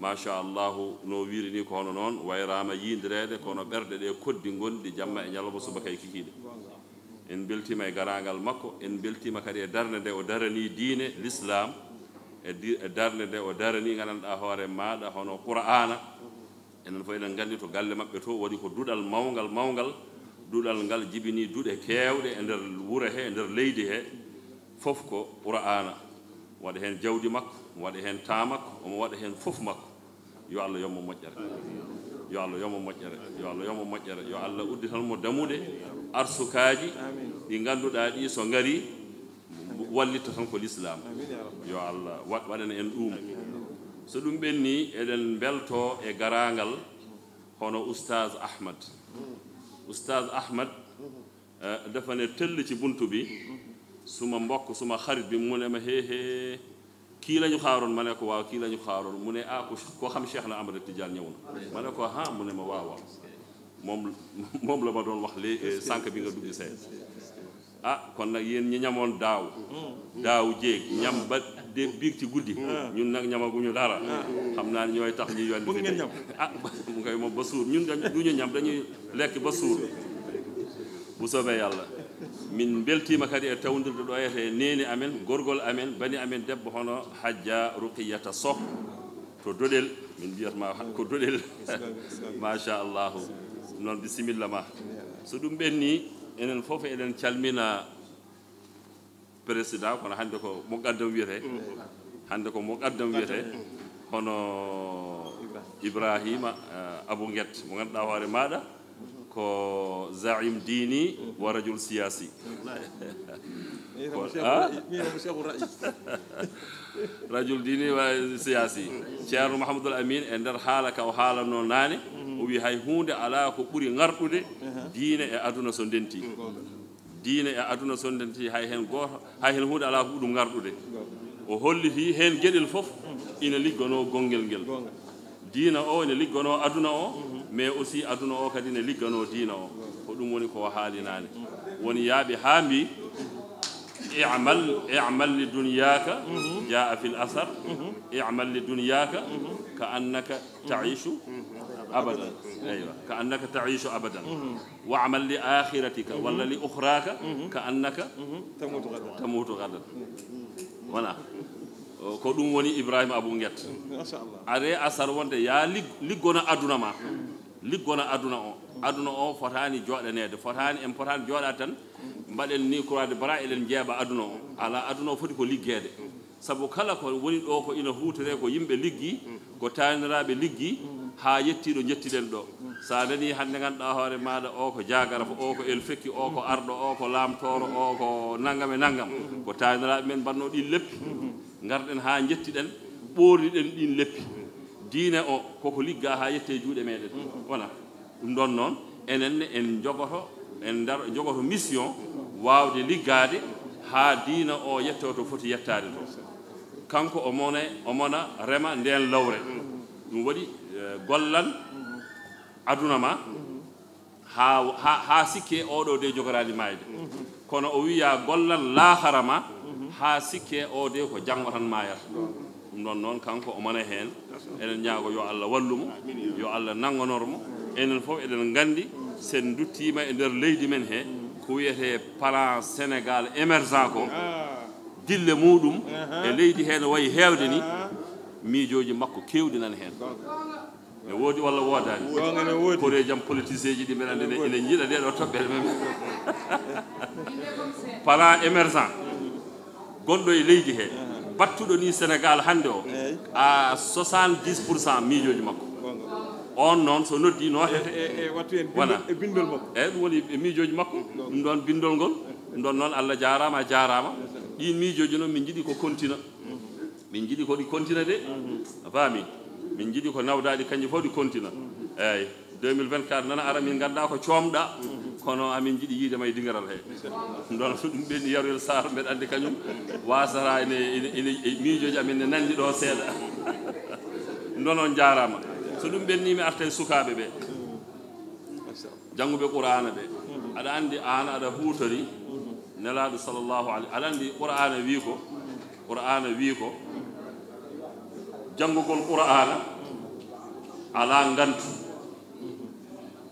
Machallahu, no wiiri ni, ko hono noon wayraama yiindireede, kono ɓerɗe ɗe koddi ngonɗi jamma e ñalawma, subaka e kikiiɗe. En mbeltiima e garaangal makko, en mbeltiima kadi e darnde nde o daranii diine l'islam, e di-, e darnde nde o daranii, nganndanɗaa hoore maaɗa, hono Qur'aana. Enen fof eɗen nganndi to galle maɓɓe to woni ko duɗal mawngal, mawngal. Duɗal ngal jibinii duɗe keewɗe e nder wuro he, e nder leydi he. Fof ko Qur'aana. Waɗa heen jawdi makko, waɗa heen temps makko, omo waɗa heen fof makko. Yo Allah yoɓ mo moƴƴere. Yo Allah yoɓ mo moƴƴere. Yo Allah yoɓ mo moƴƴere. Yo Allah udditan mo damuɗe arsukaaji ɗi ngannduɗaa ɗi so ngarii, wallita tan ko l'islam. Yo Allah waɗ-, waɗana en ɗum. So ɗum ɓenni, eɗen mbelto e garaangal hono Oustaz Ahmad. Oustaz Ahmad, eh, dafa ne tëll ci buntu bi, suma mbokk, suma xarit bi, mu ne ma, "Hee, hee, kii la ñu xaaroon?" Ma ne ko, "Waaw, kii la ñu xaaroon." Mu ne, "Ah, ko, ko xam Cheikh na Ahmad Tidiane ñëw na." Ma ne ko, "Ah." Mu ne ma, "Waaw, waaw." Moom, moom la ma doon wax léegi, eh, sànq bi nga dugg see. Ah, kon nag yéen ñi ñamoon daaw, daaw jéeg, ñam ba de biig ci guddi, ñun nag ñamaguñu dara. Xam naa ne ñooy tax ñu yondi fi tey. Ah, mu ngay moom ba suur. Ñun dañ, du ñu ñam, dañuy lekk ba suur. Bu soobee Yàlla. Min mbeltiima kadi e tawndirde ɗo e neene amen, gorgol amen, bani amen debbo hono Hajja Ruqiyata Soh to Doɗel. Min mbiyat ma ko Doɗel. Machallahu. Noon, bisimilla ma. So ɗum ɓenni, enen fof eɗen calmina président, kono hannde ko muqaddam wiyetee. Hannde ko muqaddam wiyetee. Hono Ibrahima, eh, Abu Nget, mo ngannduɗaa hoore maaɗa ko zaim diini wa rajul siyasi. Ko, ah? Rajul diini wa siyasi. Ceerno Mahamadul Amin, e nder haala ka o haalanno naane, o wi hay huunde alaa ko ɓuri ŋarɗude diine e aduna so ndenti. Diine e aduna so ndenti, hay heen gooto, hay heen huunde alaa ko ɓuri ɗum ŋarɗude. O holliti heen geɗel fof ina ligganoo gonngel ngel. Diina o ene ligganoo aduna o, mais aussi aduna o kadi ene ligganoo diina o. Ko ɗum woni ko o haali naane. Woni yaaɓe haa mbi, "I'mal, i'mal li dunyaaka, jaa fil asar, i'mal li dunyaaka, ka annaka taishu abadan." Aywa, ka annaka taishu abadan. "Wa'mal li akhiratika, walla li ukhraaka, ka annaka tamutu gadan." Voilà. Ko ɗum woni Ibrahima Abou Nguet. Machallah. Are asar wonde ya lig-, liggona aduna ma. Liggona aduna o. Aduna o fotaani jooɗaneede. Fotaani, en potaani jooɗaade tan, mbaɗen ni croix de bras, eɗen njeeɓa aduna o. Alaa, aduna o foti ko liggeede. Sabu kala ko woni ɗo ko ina huutore ko yimɓe liggi, ko taaniraaɓe liggi, haa yettii ɗo njettiɗen ɗo. So a nanii hannde, ngannduɗaa hoore maaɗa, o ko jaagaraf, o ko elfekki, o ko arɗo, o ko laamtooro, o ko nanngam e nanngam, ko taaniraaɓe men mbaɗnoo ɗiin leppi. Ngarɗen haa njettiɗen, ɓoorniɗen ɗiin leppi. Diine o, koko liggaa haa yettee juuɗe meeɗen. Wona ɗum ɗoon noon, enen ne en njogoto, en ndar-, njogoto mission waawde liggaade haa diina o yettoo to foti yettaade to. Kanko o mone, o mona rema ndeen lowre. Ɗum waɗi, eh, gollan aduna ma haa, haa, haa sikke oɗo de jogoraani maayde. Kono o wiya gollan laahara ma haa sikke o de ko janngo tan maayata. Ɗum ɗoon noon, kanko o mona heen. Eɗen ñaago yo Allah wallu mo, yo Allah nanngonor mo. Enen fof eɗen nganndi, sen nduttiima e nder leydi men he, ko wiyetee plan Sénégal émergent ko, dille muɗum e leydi he no wayi heewde ni, miijooji makko keewɗi nana heen. Ne woodi walla woodaani? Goonga, ne woodi. Koreeji am politiseeji ɗi mbeɗa anndi ne, ene njiɗa ɗee ɗoo toɓɓere men. Plan émergent gonɗo e leydi he, battuɗo ni Sénégal hannde o, eey, à soixante-dix pour cent miijooji makko. Goonga. On noon, so noddi, nootete. E, e, e wattu en binndol, wona, e binndol makko. Eey, ɗum woni e miijooji makko. Ɗum ɗoon binndol ngol, ɗum ɗoon noon, Allah jaaraama, a jaaraama. Ɗiin miijooji noon, min njiɗi ko kontina. Min njiɗi ko ɗi kontina de. A faami? Min njiɗi ko nawdaaɗi kanji fof ɗi kontina. Eey, deux mille vingt-quatre nana ara, min nganndaa ko coomɗa, kono amin njiɗi yiide ma e dingiral he. Ɗum ɗoon so ɗum ɓenni, Yaroyel Sarr, mbeɗa anndi kañum waasata ene, ene, ene, e miijooji amin ne nanndi ɗo seeɗa. Ɗum ɗoon on njaaraama. So ɗum ɓenni, mi arta e sukaaɓe ɓe. Jannguɓe Qur'aana ɓe. Aɗa anndi, aan aɗa huutori Nelaaɗo sallallahu alayhi, aɗa anndi Qur'aana wii ko, Qur'aana wii ko, janngugol Qur'aana alaa ngantu.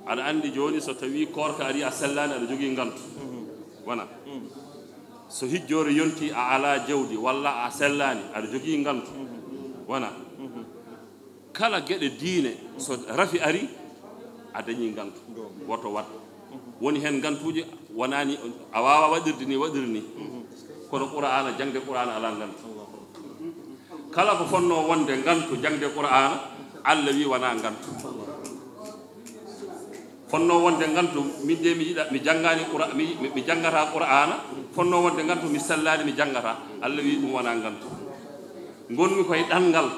Aɗa anndi jooni, so tawii koorka arii a sellaani, aɗa jogii ngantu. Wona. So hijjoore yontii a alaa jawdi walla a sellaani, aɗa jogii ngantu. Wona. Kala geɗe diine, so rafi ari, a dañii ngantu. Woto waɗ. Woni heen ngantuuji, wonaani a waawaa waɗirde ni, waɗir ni. Kono Qur'aana, jaŋde Qur'aana alaa ngantu. Kala ko fotnoo wonde ngantu jaŋde Qur'aana, Allah wii wonaa ngantu. Fotnoo wonde ngantu, min de mi yiɗa, mi janngaani Qura-, mi, mi, mi janngataa Qur'aana. Fotnoo wonde ngantu, mi sellaani, mi janngataa. Allah wii ɗum wonaa ngantu. Ngonmi koye ɗanngal,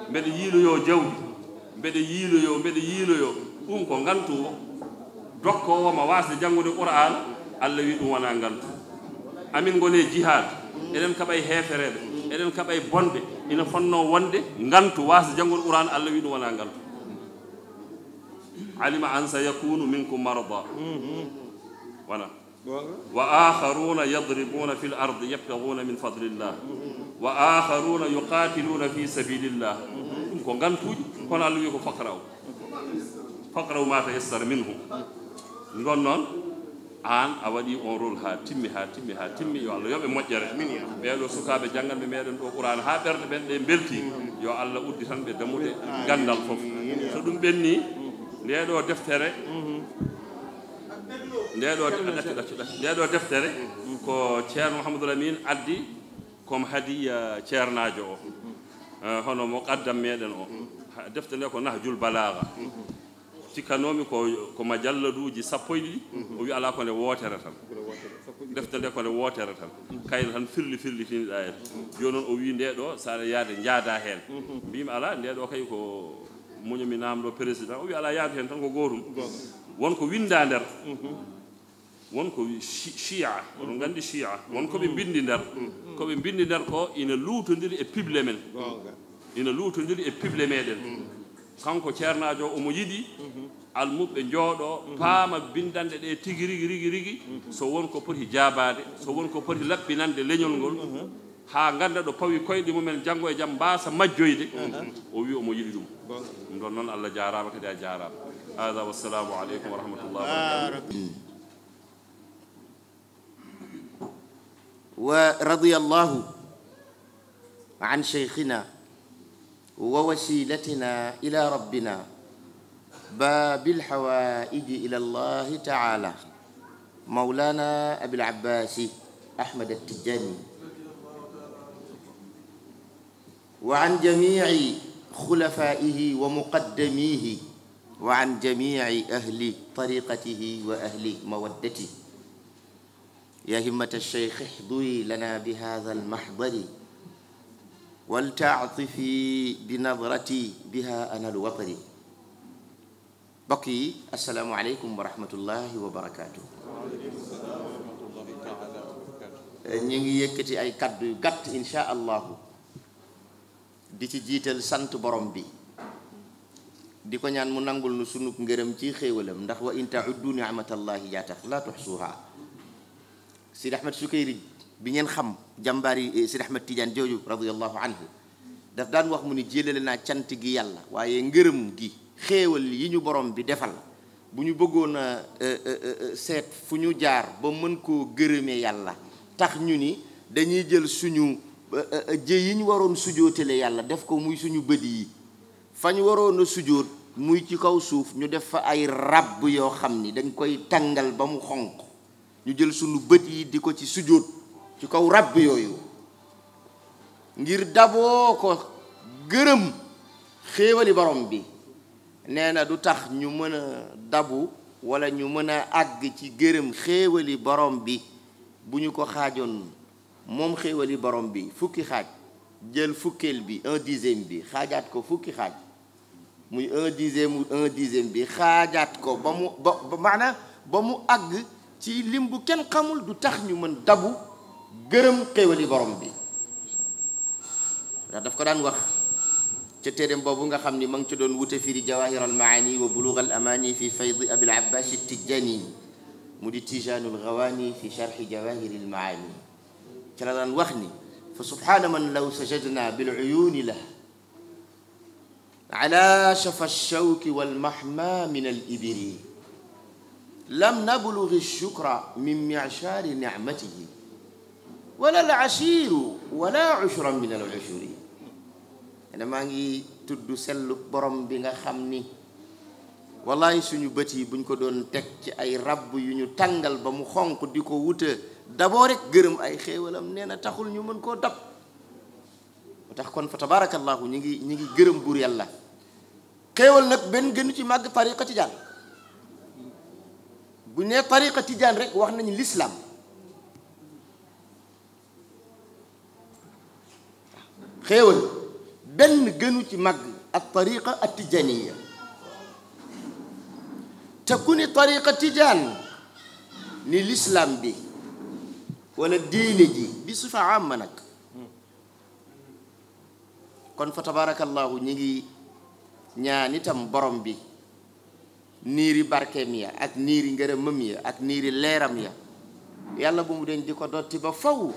mbeɗa yiiloyoo jawdi, mbeɗa yiiloyoo, mbeɗa yiiloyoo. Ɗum ko ngantu o. Dokkoowo ma waasde janngude Qur'aana, Allah wii ɗum wonaa ngantu. Amin ngoni e jihaad, eɗen kaɓa e heefereɓe, eɗen kaɓa e bonɓe, ina fotnoo wonde ngantu waasde janngude Qur'aana, Allah wii ɗum wonaa ngantu. Alima an sayakunu minkum marada. Wona. Goonga. Wa akharuna yadribuna fil ardi yabtaghuna min fadlillah. Wa akharuna yuqatiluna fi sabilillah. Ɗum ko ngantuuji, kono Allah wi ko faqra'u. Faqra'u ma tayassara minhu. Ɗum ɗoon noon, aan a waɗii on rôle haa timmi, haa timmi, haa timmi. Yo Allah yoɓ e moƴƴere. Amiin, ya. Ɓee ɗoo sukaaɓe jannganɓe meɗen ɗoo Qur'aana haa ɓerɗe men ɗe mbeltii, yo Allah udditan ɓe dammuɗe ganndal fof. So ɗum ɓennii, ndee ɗoo deftere, ndee ɗoo, ɗaccu, ɗaccu, ɗaccu. Ndee ɗoo deftere ko Ceerno Mouhamadou Lamine addi comme hadiya ceernaajo o. Eh, hono muqaddam meɗen o. Ha, defte nde ko Nahjul Balaaga. Cikkanoomi ko, ko majalladuuji sappo e ɗiɗi, o wi alaa ko nde wootere tan. Defte nde ko nde wootere tan. Kayre tan firli firlitiniɗaa en. Jooni noon o wi nde ɗo, so aɗa yaade njaada heen. Mbiimi alaa, nde ɗo kay ko muñomi naamɗo président. O wi alaa, yaadu heen tan ko gootum. Won ko winndaa nder. Won ko wi-, shi-, Shia, oɗon nganndi Shia. Won ko ɓe mbinndi nder. Ko ɓe mbinndi nder ko ina luutondiri e piɓle men. Goonga. Ina luutondiri e piɓle meɗen. Kanko ceernaajo o, omo yiɗi almuɓɓe njooɗo, paama binndanɗe ɗe tigi rigi, rigi, rigi. So won ko poti jaabaade, so won ko poti laɓɓinande leñol ngol, haa ngannda ɗo pawi koyɗe mumen, janngo e jam mbaasa majjoyde. O wi omo yiɗi ɗum. Goonga. Ɗum ɗoon noon, Allah jaaraama, kadi a jaaraama. Hada, wassalamu aleykum wa rahmatullahi wa barakatuh. ورضي الله عن شيخنا ووسيلتنا إلى ربنا باب الحوائج إلى الله تعالى مولانا أبي العباس أحمد التجاني وعن جميع خلفائه ومقدميه وعن جميع أهل طريقته وأهل مودته. يا همة الشيخ احضري لنا بهذا المحضر ولتعطفي بنظرتي بها أنال وطري. Mbokk yi, assalaamu aleykum wa rahmatullahi wa barakaatu. Ñu ngi yëkkati ay kàddu yu gàtt, incha Allahu, di ci jiital sant Borom bi, di ko ñaan mu nangul nu sunug ngërëm ci xéewalam, ndax وإن تعدوا نعمة الله لا تح-، لا تحصوها. Sidi Ahmed Sukayri bi ngeen xam, jàmbaari, eh, Sidi Ahmed Tidiane jooju, radiyallahu anhu, daf daan wax mu ni: "Jëlale naa cant gi Yàlla, waaye ngërëm gi, xéewal yi ñu Borom bi defal, bu ñu bëggoon a, eh, eh, eh, eh, seet fu ñu jaar ba mën koo gërëmee Yàlla, tax ñu ni dañuy jël suñu, eh, eh, eh, jë yi ñu waroon sujootale Yàlla, def ko muy suñu bët yi, fa ñu waroon a sujoot muy ci kaw suuf, ñu def fa ay ràbb yoo xam ni dañ koy tàngal ba mu xonq, ñu jël sunu bët yi di ko ci sujoot ci kaw ràbb yooyu, ngir daboo ko gërëm xéewali Borom bi." Nee na du tax ñu mën a dabu wala ñu mën a àgg ci gërëm xéewali Borom bi bu ñu ko xaajoon, moom xéewali Borom bi, fukki xaaj, jël fukkeel bi, un dixième bi, xaajaat ko fukki xaaj, muy un dixième, un dixième bi, xaajaat ko ba mu, ba, ba, maana ba mu àgg ci lim bu kenn xamul, du tax ñu mën dabu gërëm xéewali Borom bi. Ndax daf ko daan wax ca téeréem boobu nga xam ni ma ngi ci doon wute firi Jawahir al Maani wa Bulugh al Amani fi Fayd Abil Abbas Tijani, mu di Tijanul Ghawani fi Sharhi Jawahir al Maani. Ca la daan wax ni: "فسبحان من لو سجدنا بالعيون له على شفا الشوك والمحمى من الإبر لم نبلغ الشكر من معشار نعمته ولا العشير ولا عشرا من العشر." Ene maa ngi tudd sellu Borom bi nga xam ni, wallaay, suñu bët yi buñ ko doon teg ci ay ràbb yu ñu tàngal ba mu xonq, di ko wuta daboo rek gërëm ay xéewalam, nee na taxul ñu mën koo dab. Moo tax kon, fa tabarakallahu, ñi ngi, ñi ngi gërëm buur Yàlla. Xéewal nag, benn gënu ci màgg tariqa tijaan. Bu nee tariqa tijaan rek, wax nañu l'islam. Xéewal benn gënu ci màgg, at tariqa at tijaniya. Te ku ni tariqa tijaan, ni l'islam bi, wala diine ji, bi sifa amma nag. Kon, fa tabarakallahu, ñi ngi ñaan itam Borom bi niiri barkeem ya ak niiri ngërëmam ya ak niiri leeram ya, Yàlla bu mu deñ di ko dotti ba faw,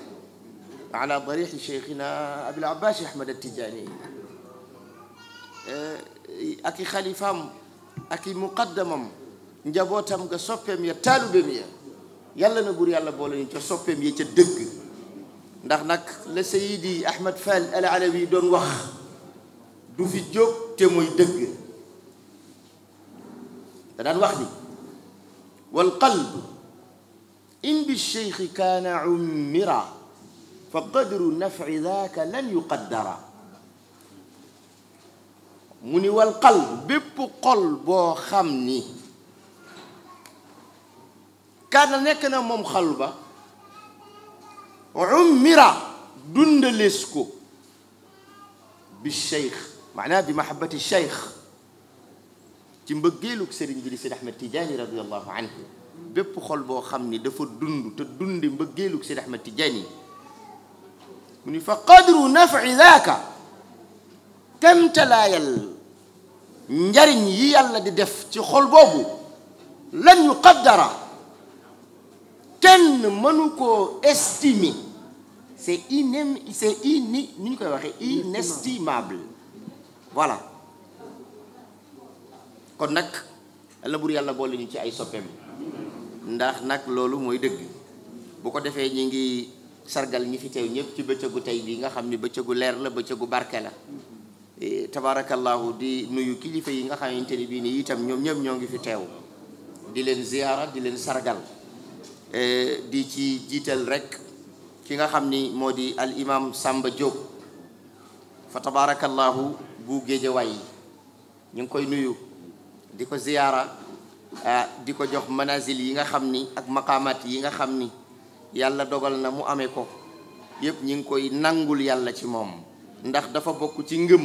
ala darihi Cheikhina Abil Abbas Ahmad At-Tijani, eh, ak i xalifaam, ak i muqaddamam, njabootam ga, soppeem ya, taalubeem ya. Yàlla na buur Yàlla boole ñu ca soppeem ya ca dëgg. Ndax nag, la Seydi Ahmad Fall Al Alawi doon wax, du fi jóg te mooy dëgg. Da daan wax ni: "والقلب إن بالشيخ كان عمرا فقدر نفع ذاك لن يقدر." Mu ni: "والقلب", bépp xol boo xam ni, kaana, nekk na moom xol ba, ummira, dundalees ko, bi cheikh, maanaam bi mahabbati cheikh, ci mbëggeelug Sëriñ bi di Seydi Ahmed Tidiane radiyallahu anhu. Bépp xol boo xam ni dafa dund te dundi mbëggeelug Seydi Ahmed Tidiane, mu ni: "فقدر نفع ذاك", kemtalaayal njariñ yi Yàlla di def ci xol boobu, لن يقدر, kenn mënu koo estimer. C'est inem-, c'est ini-, ni ñu koy waxee, inestimable. Voilà. Kon nag, Yàlla na buur Yàlla boole ñu ci ay soppeem, ndax nag loolu mooy dëgg. Bu ko defee, ñi ngi sargal ñi fi teew ñëpp ci bëccëgu tey bi, nga xam ni bëccëgu leer la, bëccëgu barke la. Eh, tabarakallahu, di nuyu kilifa yi nga xamante ni bii nii itam ñoom ñëpp ñoo ngi fi teew, di leen ziyaara, di leen sargal. Eh, di ci jiital rek ki nga xam ni moo di al imam Samba Diop, fa tabarakallahu, bu Géejawaay. Ñu ngi koy nuyu, Di ko ziyaara, ah, di ko jox manazil yi nga xam ni ak maqaamaat yi nga xam ni Yàlla dogal na mu amee ko, yépp ñi ngi koy nangul Yàlla ci moom, ndax dafa bokk ci ngëm.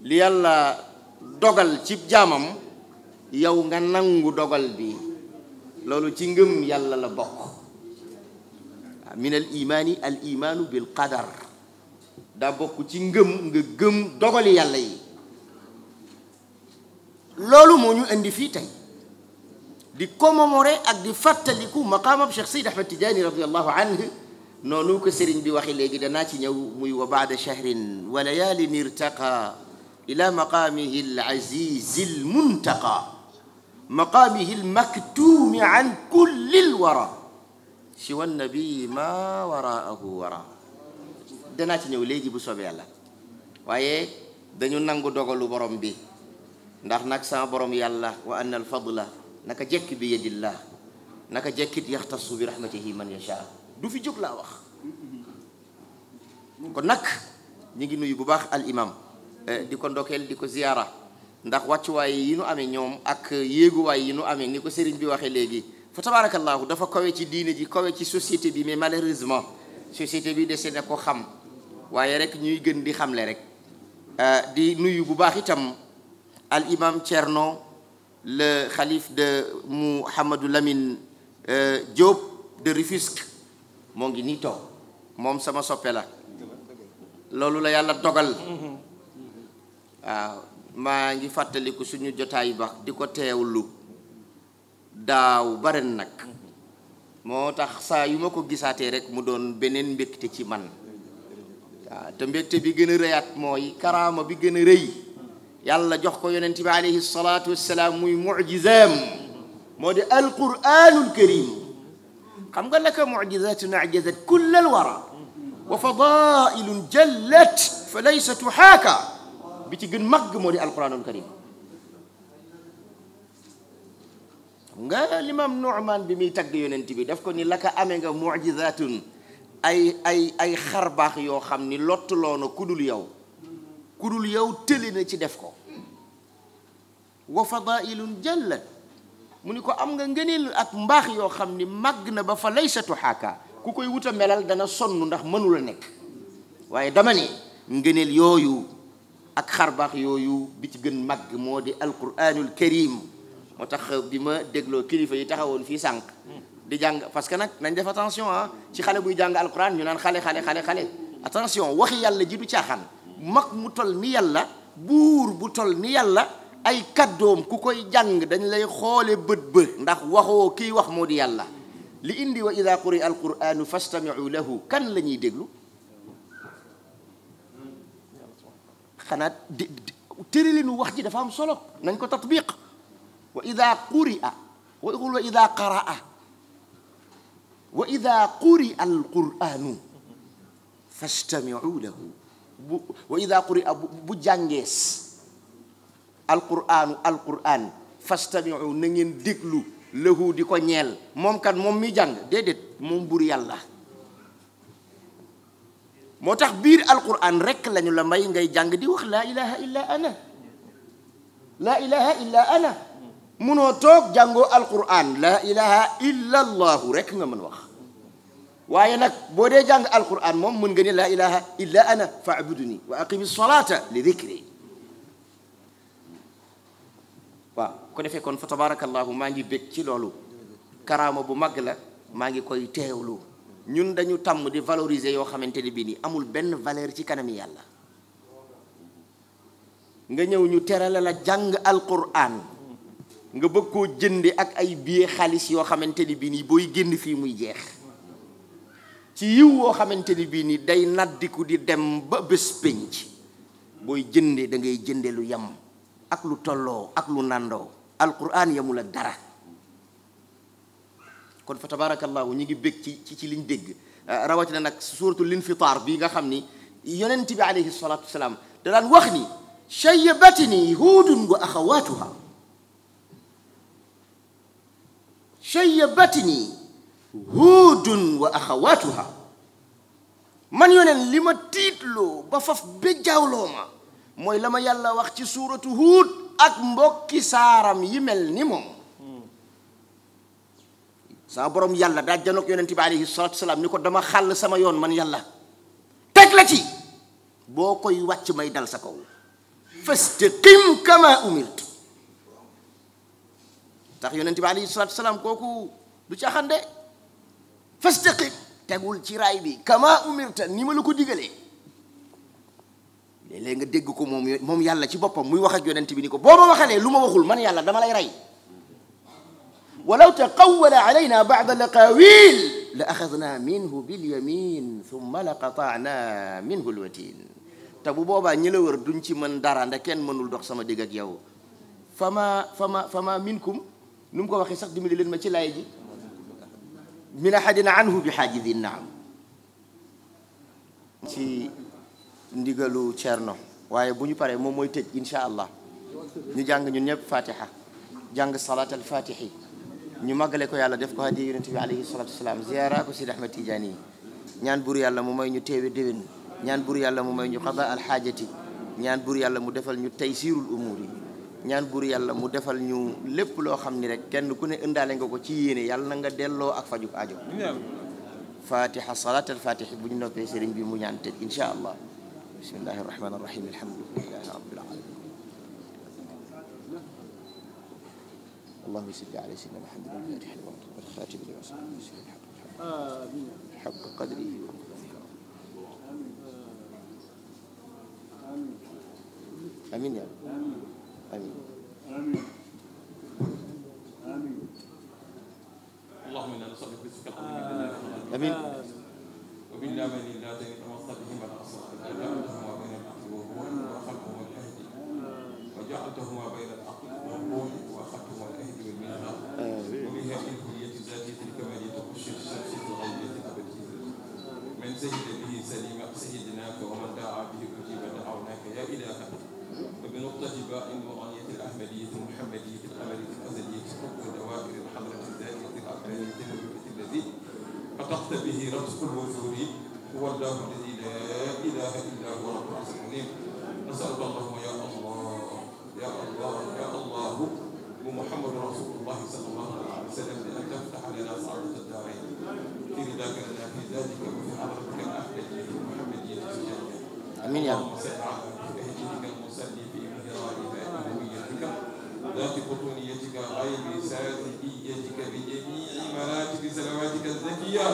Li Yàlla dogal ci jaamam, yow nga nangu dogal bi, loolu ci ngëm Yàlla la bokk. Min al imaani al imaanu bil qadar, daa bokk ci ngëm, nga gëm dogali Yàlla yi. Loolu moo ñu indi fii tey, di commémorer ak di fàttaliku maqaamam Cheikh Seydi Ahmed Tidiane radiyallahu anhu. Noonu ko sëriñ bi waxee léegi, danaa ci ñëw, muy wa baada shahrin wa layaalin irtaqa ila maqaamihi al azizi al muntaqa, maqaamihi al maktuumi an kulli al wara, siwa nabi ma waraahu wara. Danaa ci ñëw léegi bu soobee Yàlla. Waaye dañu nangu dogalu borom bi, ndax nag sama borom Yàlla, wa anna al fadla, naka jekk bi yadillah, naka jekkit yaxtassu bi rahmatihi man yasha, du fi jóg laa wax. Kon nag ñu ngi nuyu bu baax al imam, eh, di ko ndokkeel, di ko ziyaara, ndax wàccuwaay yi nu amee ñoom ak yéeguwaay yi nu amee, ni ko sëriñ bi waxee léegi, fa tabarakallahu, dafa kawe ci diine ji, kawe ci société bi, mais malheureusement société bi dese na ko xam, waaye rek ñuy gën di xamle rek. Eh, di nuyu bu baax itam al imam Thierno, le khalife de Mouhamadou Lamine, euh, Diop de Rufisque, moo ngi nii toog, moom sama soppe la, loolu la Yàlla dogal. Waaw, maa ngi fàttaliku suñu jotaay ba, di ko teewlu daaw ba ren nag. Moo tax saa yu ma ko gisaatee rek, mu doon beneen mbégte ci man. Waaw, te mbégte bi gën a rëyaat mooy karaama bi gën a rëy Yàlla jox ko Yonent bi alayhi salaatu wassalaam, muy mu'jizaam, moo di Alquraanul Kariim. Xam nga, laka mu'jizaatun a'jazat kullal wara wa fadaa'ilun jallat fa laysa tuhaaka. Bi ci gën màgg moo di Alquraanul Kariim. Xam nga Limaam Nu'maan bi muy tagg Yonent bi, daf ko ni, laka, amee nga, mu'jizaatun, ay, ay, ay xarbaax yoo xam ni lottuloo na ku dul yow, ku dul yow tëli na ci def ko. Wa fadaa'ilun jallat, mu ni ko, am nga ngëneel ak mbaax yoo xam ni màgg na ba fa laysa tuhaaka, ku koy wut a melal dana sonn ndax mënul a nekk. Waaye dama ni ngëneel yooyu ak xarbaax yooyu, bi ci gën màgg moo di Alquraanul Kariim. Moo tax bi ma dégloo kilifa yi taxawoon fii sànq di jàng, parce que nag nañ def attention, ah, ci xale buy jàng Alquraan ñu naan xale, xale, xale, xale. Attention, waxi Yàlla ji du caaxaan. Mag mu toll ni Yàlla, buur bu toll ni Yàlla, ay kàddoom ku koy jàng dañ lay xoole bët ba, ndax waxoo, kiy wax moo di Yàlla. Li indi wa ida quri'a alquranu fastami'u lahu, kan la ñuy déglu? Xanaa di, di, tëralinu wax ji dafa am solo, nañ ko tatbiq. Wa ida quri'a, wa qul wa ida qara'a, wa ida quri'a alquranu fastami'u lahu. Bu, wa ida quri'a, bu, bu jàngees alquranu, alquran, fastami'u, na ngeen déglu, lahu, di ko ñeel. Moom kan? Moom mi jàng? Déedéet, moom buur Yàlla. Moo tax biir alquran rek lañu la may ngay jàng di wax laa ilaha illa ana. Laa ilaha illa ana. Munoo toog jàngoo alquran, laa ilaha illa allahu rek nga mën wax. Waaye nag boo dee jàng alquran moom, mën nga ni laa ilaha illa ana fa'buduni wa aqimi salata li dhikri. Waaw, ko defee kon, fa tabarakallahu, maa ngi bég ci loolu. Karaama bu mag la, maa ngi koy teewlu. Ñun dañu tàmm di valoriser yoo xamante ni bii nii amul benn valeur ci kanami Yàlla. Nga ñëw ñu terale la jàng alquran, nga bëgg koo jënde ak ay billet xaalis yoo xamante ni bii nii booy génn fii muy jeex, ci yiw woo xamante ni bii nii day naddiku di dem ba bés pénc. Booy jënde da ngay jënde lu yem ak lu tolloo ak lu nandoo. Alquran yemul ak dara. Kon fa tabarakallahu, ñi ngi bég ci, ci, ci liñ dégg. Ah, rawatina nag suratul Infitar bii nga xam ni Yonent bi alayhi salatu wasalaam da daan wax ni: shayyabatni Hudun wa akhawatuha. Shayyabatni Hudun wa akhawatuha. Man Yonent, li ma tiitloo ba faf bejjaawloo ma mooy la ma Yàlla wax ci suuratu Huud, ak mbokki saaram yi mel ni moom. Sama borom yàlla daa janoog yonent bi alayhi salaatu salaam ni ko: "Dama xàll sama yoon man yàlla, teg la ci, boo koy wàcc may dal sa kaw. Fastaqim kama umirta." Tax yonent bi alayhi salaatu salaam kooku du caaxaan de. "Fastaqim", tegul ci raay bi, "kama umirta", ni ma la ko digalee. Léeg-léeg nga dégg ko moom yo-, moom yàlla ci boppam muy wax ak yonent bi ni ko: "Boo ma waxalee lu ma waxul, man yàlla dama lay rey." "Walaw taqawwala alayna ba'da al-aqawil la axadna minhu bil yamin thumma la qata'na minhu al-watin." Te bu boobaa ñi la wër duñ ci mën dara, nda kenn mënul dox sama digg ak yow. "Fama, fama, fama minkum", nu mu ko waxee sax, dimbali leen ma ci laay ji. "Min ahadin anhu bi hajizin", naam. Ci ndigalu Thierno, waaye bu ñu paree moom mooy tëj, incha allah. Ñu jàng ñun ñëpp Fatiha, jàng Salat al Fatihi, ñu màggale ko yàlla, def ko hadiya yonent bi alayhi salatu wasalaam, ziyaara ko Sidi Ahmed Tidiane yi. Ñaan buur yàlla mu may ñu teewe déwén. Ñaan buur yàlla mu may ñu qada al xaajati. Ñaan buur yàlla mu defal ñu taysirul umuri. Ñaan buur yàlla mu defal ñu lépp loo xam ni rek kenn ku ne ëndaale nga ko ci yéene, yàlla na nga delloo ak fajuk aajo. Fatiha, Salat al Fatihi, bu ñu noppee sëriñ bi mu ñaan tëj, incha allah. Bismillahi rahmani rahim. Alhamdulillahi rabbil alamin. اللهم صل على سيدنا محمد الفاتح لما أغلق والخاتم لما سبق ناصر الحق بالحق حق قدره ومقداره. آمين يا رب. آمين. اللهم إنا نسألك باسمك العظيم الذي لا إله إلا أنت. آمين. وبالله من لا تنتمص به من أصلك جعلتهما بين العقل والروح وخلقهما الأهدي وجعلتهما بين العقل والروح وخلقهما الأهدي والميثاق. آمين. وبها إلهية ذاتية الكمالية وخشية الشمسية الغيبية الأبدية من سهد به سليم سهدناك ومن دعا به أجيب دعوناك يا إلهنا. وبنقطة باء النورانية الأحمدية المحمدية القمرية الأزلية حكم دوائر الحضرة الذاتية الربانية النبوية الذي فتحت به رزق الوجود هو الله الذي لا إله إلا هو رب العرش العظيم. نسألك اللهم يا الله، يا الله، يا الله، ومحمد رسول الله صلى الله عليه وسلم بأن تفتح لنا سعادة الدارين في رضاك لنا في ذاتك وفي حضرتك الأحمدية المحمدية التجانية. آمين يا رب. اللهم صل على أهديتك المصلي في محرابها ألوهيتك ذات بطوليتك غيب ساذجيتك بجميع مراتب صلواتك الزكية.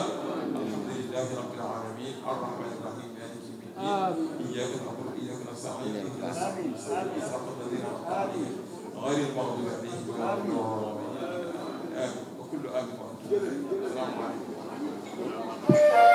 الحمد لله رب العالمين، الرحمن الرحيم، مالك يوم الدين. آمين. إياك نعبد وإياك نستعين، اهدنا الصراط المستقيم، صراط الذين أنعمت عليهم غير المغضوب عليهم ولا الضالين. آمين. وكل آمين وأنتم بخير. السلام عليكم ورحمة الله.